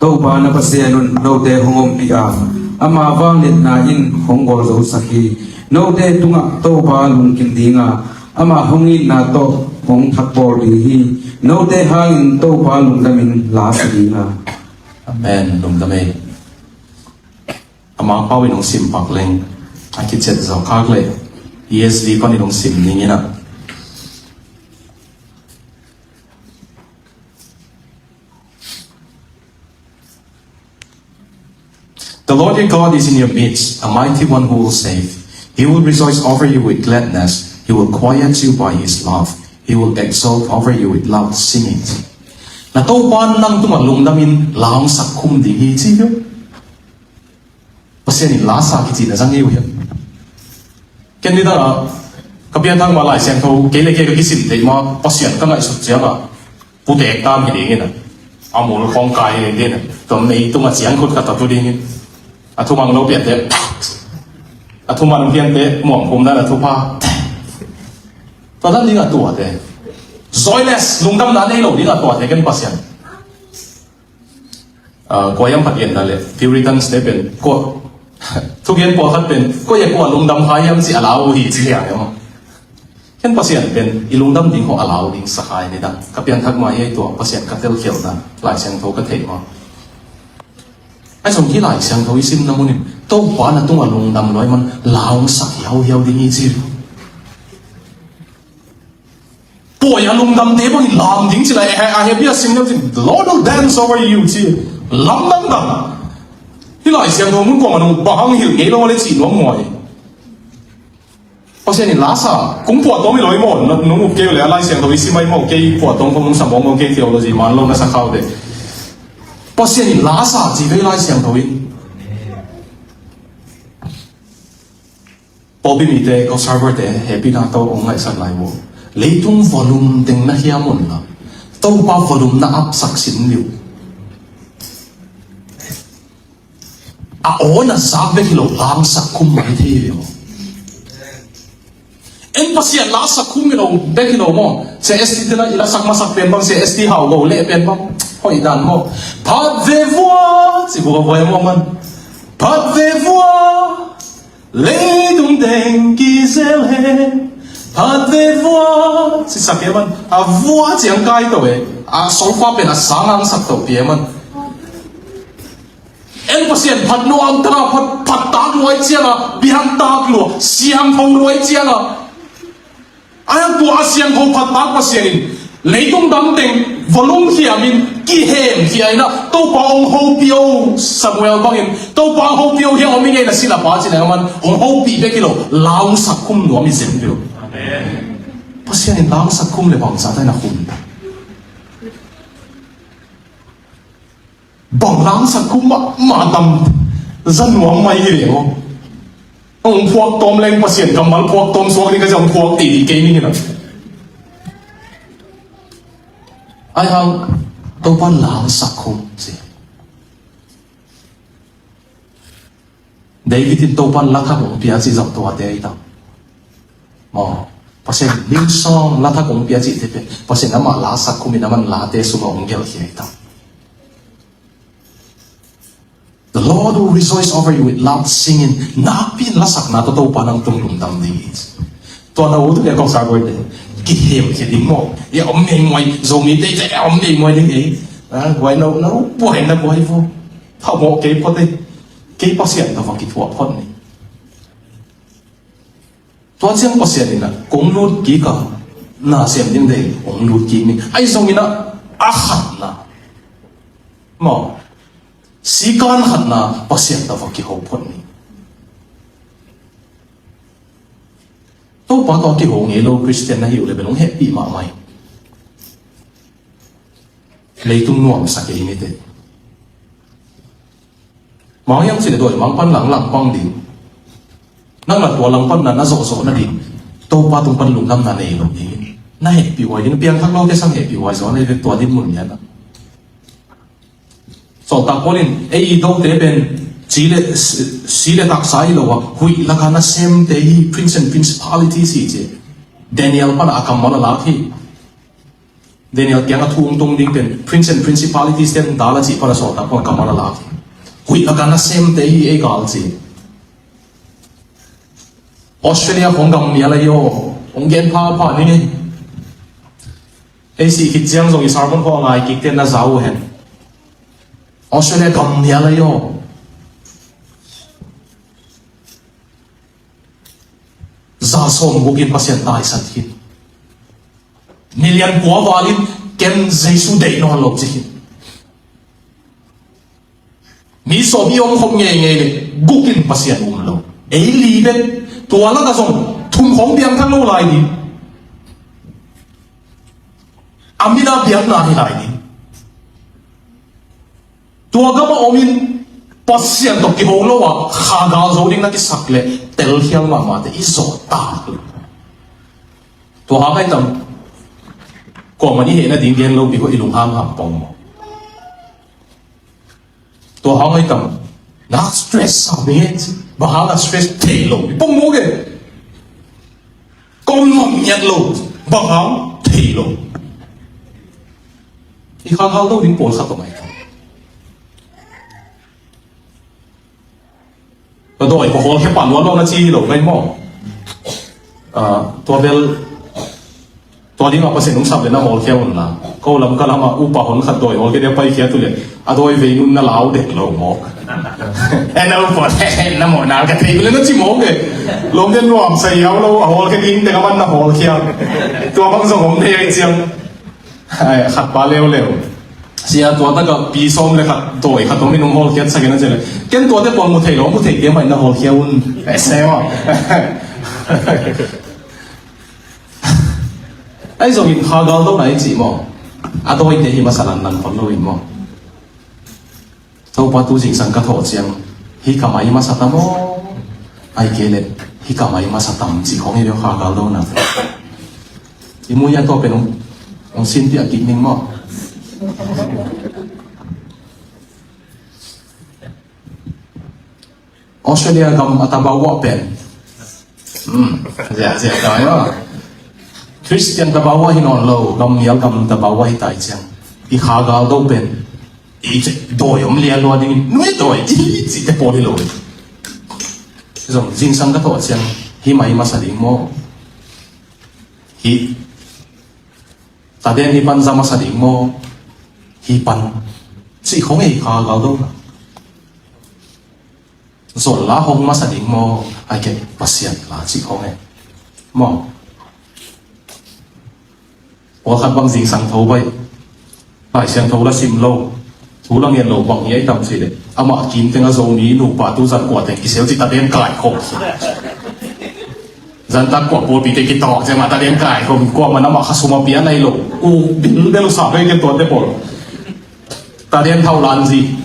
Topa na Pasian un note hong ompih a, ama vangliatna in hong gualzosak hi. Note tungah Topa lungkim ding a, ama hong itna tawh hong thakbawl ding hi. Note hangin Topa lungdamin la sa ding a. Amen. Lungdam ei. Amau pau in hong sim pak leng a kiciat zawk khak leh E S V pan in hong sim ning in a. The Lord your God is in your midst, a mighty one who will save. He will rejoice over you with gladness. He will quiet you by his love. He will exult over you with loud singing. Na Topa nang tungah lungdamin la hong sak khum ding hi ci hi. Pasian in la sa kici na zang hi uh hiam? Ken ni dang a ka pianthak ma Lai Siangtho kei le kei ka kisim theih ma Pasian ka ngaihsut ciang a putek tam hi ding in a, a mul khawng kai hi ding in a, tua mei tung a ciang khut ka tatu ding in a, thumang lo piante, a thuman piante muang khum dan a thupha. Tua dan ding a tuate. Joyless, lungdamna nei lo ding a tuate ken Pasian. Ah, kua hiam phat genna le Puritans te pen kua, thugen pawlkhat pen kua e kua lungdam kha hiam ci a lau hi ci liang e maw. Ken Pasian pen i lungdam ding khaw a lau ding sa khai ni dang. Ka pianthak ma hi ei tua Pasian ka telkhialhna Lai Siangtho ka theih maw. Ai zong hi Lai Siangtho i simna munin Topa na tungah lungdam luai man lau sak hiauhiau ding hi ci. Puai a lungdamte bangin lam ding ci lai, a, a happy a sim deuh ci, "The Lord will dance over you," ci. Lamdang dang. Hi Lai Siangtho mun kuamah nung bang hang hilh ngei lo a le cih nuam muai. Pasian in la sa, kung puah tawm hi lo hi maw, nung up kei uh le a Lai Siangtho i sim ahi maw, kei puah tawm kong nung sa mawngmawng kei theology man lo na sa khau te. Pasian in la sa ci vei Lai Siangtho in. Pawlpi mite, Ghost Harbour te, hehpihna tawh hong ngaihsak lai uh. Leitung volume teng na hiam un la, Topa volume na apsak sin liu. A aw na zak bek hi lo, lamsak khum mai thei hi lo. En Pasian lasak khum hi lo bek hi lo maw. Sia S T te na i lasak masak pen bang, Sia S T hau lo leh pen bang. Hoih dan maw. Phat ve vua, ci vua vua maw man. Phat ve vua. Leitung teng kizel he, phat ve vua, ci sak e man. A vua ciang kai to e. A solfa pen a sang ang sak to pi e man. En Pasian phat nuam taka phat, phat tak luai cianga, biak tak lua, siangtho luai cianga. Ai, tua a siangtho phat tak Pasian in leitung dam teng va lungkhiamin kihemkhia inah, Topa hong hopih o, Samuel bangin, Topa hong hopih o, hia om i ngeina sila pa cih leh a man hong hopih bek hi lo, langsak khum nuam i zen hi lo. Amen. Pasian in langsak khum le bangzah ta inah khum ta. Bang langsak khum mahmah tam za nuam mai hi leh maw. Hong phuak tawm leng Pasian kammal phuak tawm suak ding ka ci, hong phuak ti ding kei ning hi na. Ai hang Topa langsak khum ci. David in Topa lathak hong pia cih zong tuate ahi tam. Maw, Pasian limsawng lathak hong pia cihte pen Pasian amah lasak khumin aman late sungah hong gelhkhia ahi tam. The Lord will rejoice over you with loud singing. Nakpi in lasakna tawh Topa nang tung lungdam ding hi. Tua na ut uh le kong sa guai te kihemkhia ding maw. Ia om meimuai, Zomite ia om meimuai ding ei. Ah, guai na, na buai na buai vo. Thamawh kei phot ei. Kei Pasian tawh va kithuah phot ni. Tua ciang Pasian inah kong lut kik a, na sem ding dei kong lut kik ni. Ahi zongin ah a khatna maw, sikan khatna Pasian tawh va kiho phot ni. Topa tawh a kiho ngei lo Khristian na hi uh le bel hong hehpih mahmah hi. Leitung nuamsa kei ni teh. Mang hiam cih leh dawi mang pan lang lang pang ding. Nang na tua lang pan na na zawhzawh nading Topa tung pan lungdamna nei lo ding. Na hehpih huai ding, piangthak lote sang hehpih huai zaw na hi ve tua dinmun lian ah. Sawltak Paul in ei dote pen si le, si le taksa hi lo a, huih laka nasemte hi, prince and principalities hi ci. Daniel pan a kammal a lak hi. Daniel kiangah thu hong tung ding pen prince and principalities te hong dal a cih pan a Sawltak Paul kammal a lak hi. Huih laka nasemte hi ei gal ci. Australia khong gam mial ahi aw, hong gen phapha ning ei. Ei sih khit ciang zong i sermon khong a ngai kikte na za uh hen. Australia gam mial ahi aw. Za sawmguk in Pasian taisan khin. Milian kua val in ken Jesu deih nawn lo ci khin. Mi sawm i om khop ngeingei le guk in Pasian um lo. Ei li bek tua lakah zong thum khong piangthak lo lai ding. A min a biakna hi lai ding. Tua gam a om in Pasian tawh kiho lo a kha gal zo ding na kisak le telkhial mahmahte i zawh tak lo. Tua hang ai tam, kuamah i hehna ding gen lo bik uh i lunghamham pong maw. Tua hang ai tam, nak stress sa ni e ci. Bang hang a stress thei lo i pong maw ke. Kong nuam ngiat lo, bang hang thei lo. I kha gal do ding pawlkhat om ai tam. Ka dawi ka hawlkhia pah luat lo na ci hi lo ngai maw. Ah, tua bel tua ding a Pasian hong sap le na hawlkhia un la. Ko lam ka lam a upa hon khat dawi hawlkhia dia paikhiat uh le a dawi vei nun na lau dek lo maw. E na upa na maw na ka thei le na ci maw ke. Lom den nuam sa hiau lo a hawlkhia ding dek a man na hawlkhia. Tua bang zong hong thei ai ciang. Ai, khat pa leuleu. Sia tua taka pi sawm le khat dawi khat om in hong hawlkhiat sak in a ci le. Ken tuate pawl mu thei lo, mu thei te mah in na hawlkhia un. Ai, se maw. Ai zongin kha gal do na i cih maw. A dawite hi masa lanlan pon lo in maw. Topa tu zingsang ka thawh ciang hih ka mai masa tam aw, ai kei leh hih ka mai masa tam cih khong hi deuh kha gal do na. I mu ia tua pen hong, hong sin piah kik ning maw. Australia gam a tabau uah pen. Hmm, zia, zia, tabau uah. Christian tabau uah hi nawn lo, gam mial gam tabau uah hi tai ciang. I kha gal do pen. I dawi om lian lua ding, nui dawi, i cihte pawl hi lo. Zong, zingsang ka thawh ciang, hi mai masa ding maw. Hi. Taden hi pan za masa ding maw. Hi pan. Cih khong ei kha gal do na. Zol la hong masa ding maw? Ai ke, Pasian la cih khong e. Maw? Pawlkhat bang zingsang tho baih, Lai Siangtho la sim lo, thu la ngen lo bang hi ai tam cih leh, amah kim teng a Zomi nupa tu zan kua teng kisel cih taden kai khong. Zan tak kua pawlpite kitawk ciang mah taden kai khong, kuaman amah khasum a pia nai lo. U bil bel sa bei ke tuate pawl. Taden thau lan zi.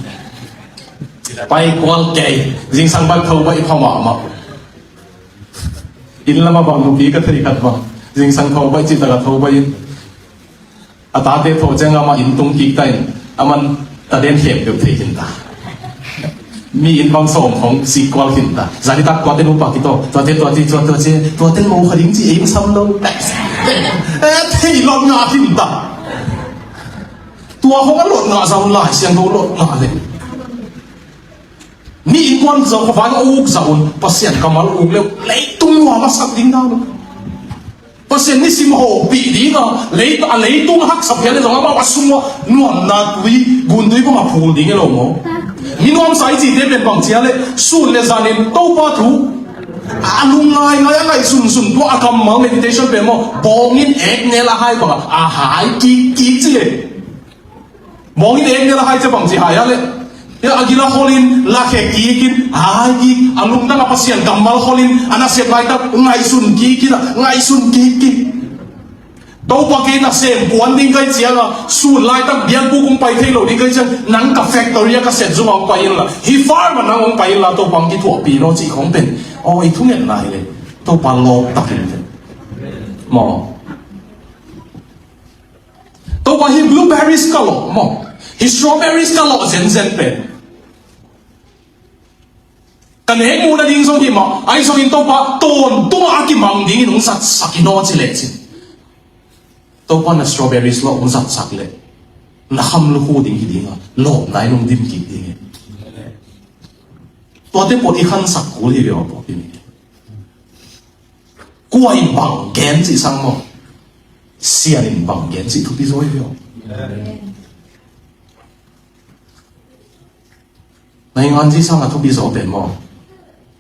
Pai kual kei. Zingsang bat tho baih pha mahmah. Inn lamah bang nupi ka thei khat bang zingsang tho baih cih tak a tho baih in. A tate thawh ciang amah inn tung kik ta in, aman taden khem peuh thei khin ta. Mi inn bang sawm khong sik kual khin ta. Zan i tak tuate nupa kitawk, tuate, tuate, tuate, tuate, tuate mo kha ding ci ei sam lo. Eh, thei lot ngah khin ta. Tua khong a lot ngah zah un, Lai Siangtho lot ngah le. Mi innkuan zong khuavak a uk zah un, Pasian kammal uk le, leitung nuam a sak ding dan lo. Pasian nisim hopih ding a, lei, a leitung haksa phial le zong amau a sung uh a nuamna tui, guntui bang a phul ding e lo maw. Mi nuamsa i cihte pen bang cia le, sun le zanin Topa thu a lungngai ngai a ngaihsunsun tua a kammal meditation pen maw, bawngin eknel a hai bang a, a hai kik kik ci e. Bawngin eknel a hai cia bang ci hai a le. Hia a gil a holin, la khe kikin, hai kik, a lungtang a Pasian kammal holin, a nasep laitak ngaihsun kikin, a ngaihsun kik kik. Topa kei nasem kuan ding kai ciang a, sun laitak biakbuk hong pai thei lo ding kai ciang, nang ka factory a ka set zung a hong pai inla, hih farm a nang hong pai inla, Topa hong kithuahpih lo cih khong pen. Aw, i thungetna hi le, Topa lawp takin pen. Maw. Topa, hih blueberries ka lawh maw, hih strawberries ka lawh zenzen pen, ka nek muhna ding zong hi mah, ahi zongin Topa, tawntung a kimang dingin hong zatsak in aw ci lecin, Topa na strawberries lawh hong zatsak leh, na kham lukhu ding hi ding a, lawpna in hong dim kik ding hi. Tuate pawh i khansak kul hi ve aw, pawh hi mi. Kua in bang gen cih sang maw, Sian in bang gen cih thupi zaw hi ve aw. Nainganzi sang a thupi zaw pen maw,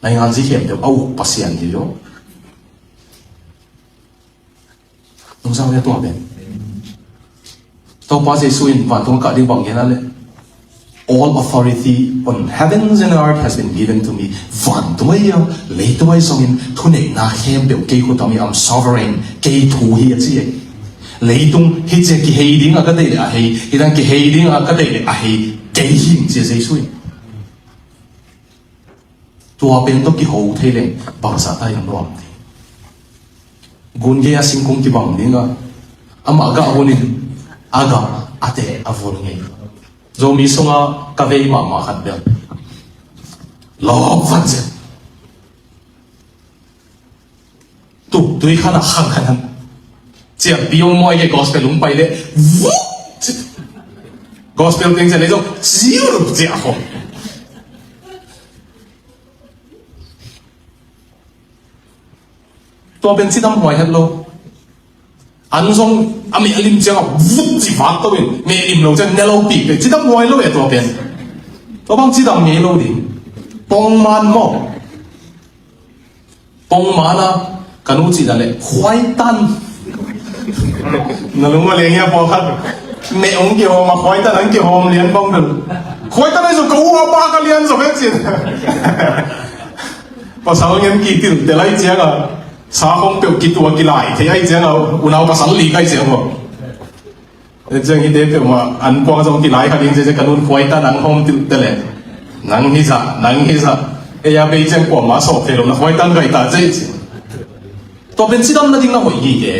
nainganzi khempeuh a uk Pasian hi ve aw. Nungzang ve tua pen. Topa Jesu in vantung kah ding bang gen a le, "All authority on heavens and earth has been given to me." Vantung ahi a, leitung ahi zongin thuneihna khempeuh kei khut ah om hi, I'm sovereign, kei thu hi a ci e. Leitung hi ci a kihei ding a ka deih le a hei, hi dang kihei ding a ka deih le a hei, kei hi ci a Jesu in. Tua pen tawh kiho thei leng bangzah ta in nuam ding. Gun gei a singkung kibang ding a, amah gah hunin a gah a teh a vul ngei. Zomi sunga ka vei mahmah khat bel lawp vat zet. Tuk tui khan a khang khan han. Ciah piong mawi ke gospel hong pai leh vuk. Gospel teng ciah leh zong ziu luk ciah khong. Tua pen cidam huai het lo. An zong a meh lim ciang a vuk ci vak to in, meh lim lo ciang ne lo pi pe cidam huai lo e tua pen. Tua bang cidam ngei lo ding. Pongman maw. Pongman a ka nu cih dan leh khuaitan. Na lung a leng hia pawlkhat. Meh hong kihawm a khuaitan hong kihawm lian bang bel. Khuaitan ahi zong ka u a pa ka lian zong he cin. Pasal ngen kitil te lai ciang a sa khong peuh kitua kilai thei ahi ciang a unau pasal lik ahi ciang a. Ciang hihte peuhmah an kuang zong kilai kha ding ci, ka nun khuaitan ang hawm tilh teh leh, nang hi zah, nang hi zah. Ei a bei ciang kuamah sawk thei lo, na khuaitan gai ta ci. Tua pen cidam nading na hoih hi ke.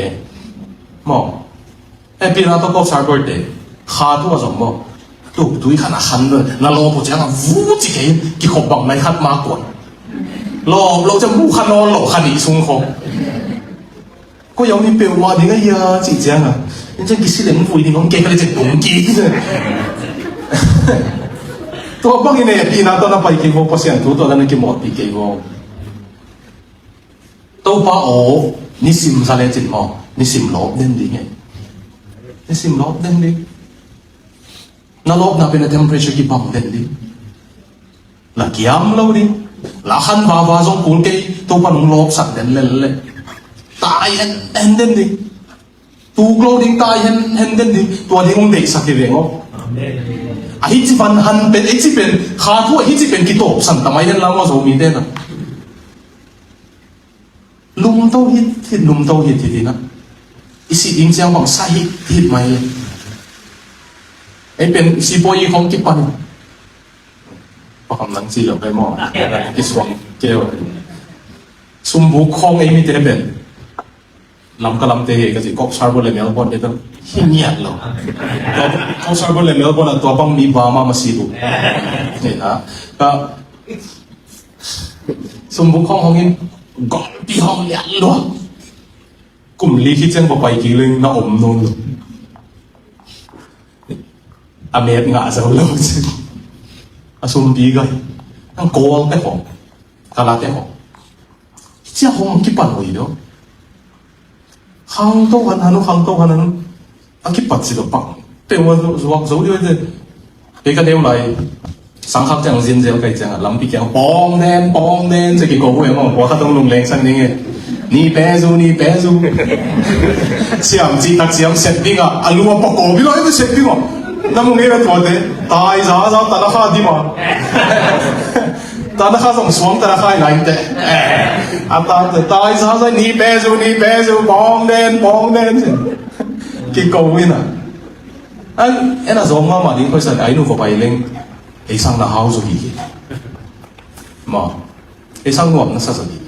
Maw. Ei pina tawh kawk sarbor te kha tu a zong maw. Tuk tui khan a khan na lawp uh ciang a vu ci kei, kikhop bang nai khat ma kuan. Lawp lo ciang bu kha nawn lo kha nih sung khawng. Ko yau ni peuhmah ding a hia cih ciang a, in ciang kisi leng vui ding hong kei ka le ciang kong kei ding a. Tua bangin e pina tawh na pai kei vaw, Pasian thu tawh na na kimawhpih kei vaw. Topa aw, nisim za lecin maw, nisim lawp den ding e. Nisim lawp den ding. Na lawpna pen a temperature kibang den ding. Na kiam lo ding. La khan vava zong kul kei, Topa nung lawpsak den lel le. Tai hen hen den ding. Tuk lo ding, tai hen hen den ding. Tua ding hong deihsak hi veng aw. A hi ci van han pen, ei ci pen, kha thu a hi ci pen kitawpsan tamai hen lang aw Zomite na. Lumto hit hit, lumto hit hit ina. I sih ding ciang bang sa hit hit mai le. Ei pen sipawi i khong kipan. Pakam nang ci lo kai maw. Kisuang keu. Sumbuk khong ei mite pen. Lamka lamte hi ka ci, Coffs Harbour le Melbourne te pen. Hi ngiat lo. Coffs Harbour le Melbourne a tua bang mi ba ma ma si bu. Ni ha. Ka Sumbuk khong hong in golpi hong lian lua. Kum li khi ciang va pai kik leng na om nawn lo. A met ngah zo lo ci. A sumpi gai. Ang kawl te hong. Kala te hong. Cia hong kipan oi lo. Khangto han han, khangto han han. A kipat si lo pak. Te wa zuak zo dih te. Kei ka neu lai. Sangkhak ciang zinzel kai ciang a lampi kiang pawng den, pawng den ci kiko hu em aw. Kua khat hong lungleng sang ding e. Ni pe zu, ni pe zu. Siam ci tak siam set ding a. A lu a pako bi lo em set ding aw. Na mu ngei ve tuate. Tai za za ta na kha di ma. Ta na kha zong suang ta na kha i lai te. A ta te tai za za ni pe zu, ni pe zu, pawng den, pawng den ci. Kiko hu ina. An, en a zawng mahmah ding khoisan, ai nu va pai leng, ei sang na hau zo hi hi. Ma, ei sang nuam na sa zo hi.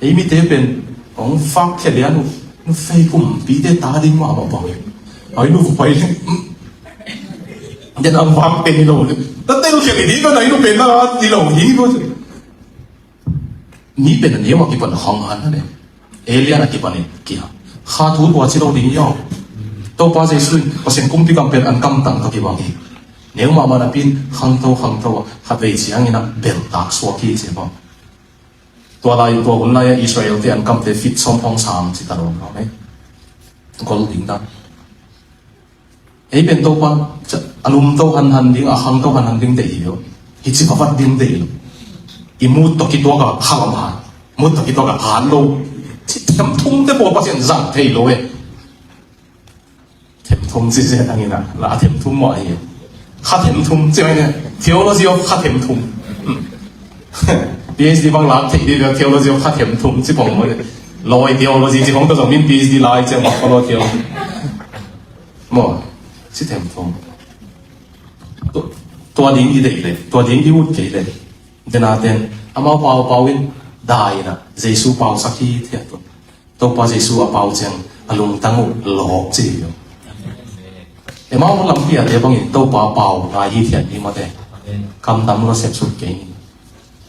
Ei mite pen, hong fak khia lian uh, nu fei kumpite ta ding mahmah bang. Ai nu va pai leng, den ang fak pen hi lo. Ta tel khia hi ding, ai nu pen na hi lo hi ko. Mi pen a neu a kipan a khang han a ne. Alien a kipan in kia. Kha thu tua ci lo ding hi aw. Topa Jesu in Pasian kumpi kam pen an kam tang ka kibang hi. Neu mahmah na pin khangto khangto a khat vei ciangin a beltak suak hi ci bang. Tua lai tua hun lai a Israel te an kamte fit sawm hong sang ci ta lo. Amen. Gol ding ta. Ei pen Topa, a lumto hanhan ding, a khangto hanhan ding deih hi lo. Hi ci papat ding deih lo. I mut tawh kituak a khalam han. Mut tawh kituak a han lo. Ci themthum te pawl Pasian zang thei lo e. Themthum ci zia tangin a, la a themthum mah hi. Kha themthum ci mai ne. Theology of kha themthum. PhD bang lak thei dih lo, Theology of kha themthum ci pong mah ne. Lawi theology ci pong ta zong min PhD lai ci a mah ko lo theology. Maw, ci themthum. Tua, tua ding i deih le, tua ding i ut kei le. Dena ten, amau pau pau in, dai na, Jesu pau sak hi thiat tu. Topa Jesu a pau ciang, a lungtang uh lawk ci hi lo. Emau lampi a te bangin, Topa pau ngai hi thiat ni mate. Kam tam lo sep suk kei ni.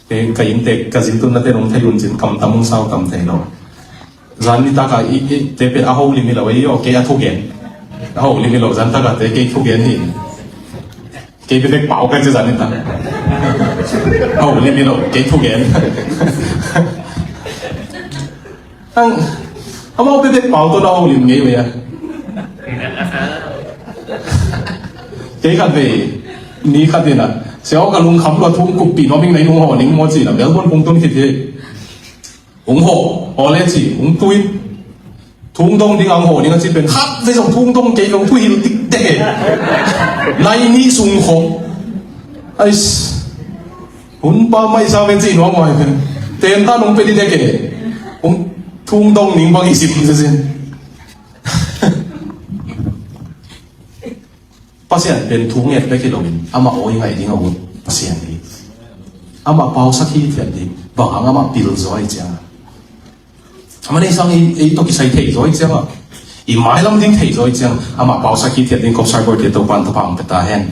Kei ka inntek ka zin tunna te nong thei un cin kam tam ung sau tam thei lo. Zan nitak a i, i te pen a ho lim hi lo ei aw kei a thugen. A ho lim hi lo zan tak a te kei thugen hi. Kei bebek pau ka ci zan nitak. A ho lim hi lo kei thugen. Ang, amau bebek pau tawh na ho lim ngei ve a. Kei khat ve, ni khat in a, sia aw ka lungkham lua thung kuppih nuam ing na in hong haw ning maw ci na, Melbourne kong tun khit hi. Hong haw, haw le ci, hong tu in. Thung dong ding ang haw ning a ci pen, khat ve zong thung dong kei hong tu hil tik dek e. Nai ni sung khong. Ais. Hun pa mai sa pen ci nuam mai pen. Ten ta nong pe di dek e. Hong thung dong ning bang i sim se sin. Pasian pen thu nget bek hi loin, amah awi ngaih ding a ut Pasian hi. Amah pausak hi thiat ding, bang hang amah pil zaw hi ciang. Amah nei sang i, ei tawh kisai thei zaw hi ciang a. I mailam ding thei zaw hi ciang, amah pausak hi thiat ding, kop sai bawite Topan thupha hong pia ta hen.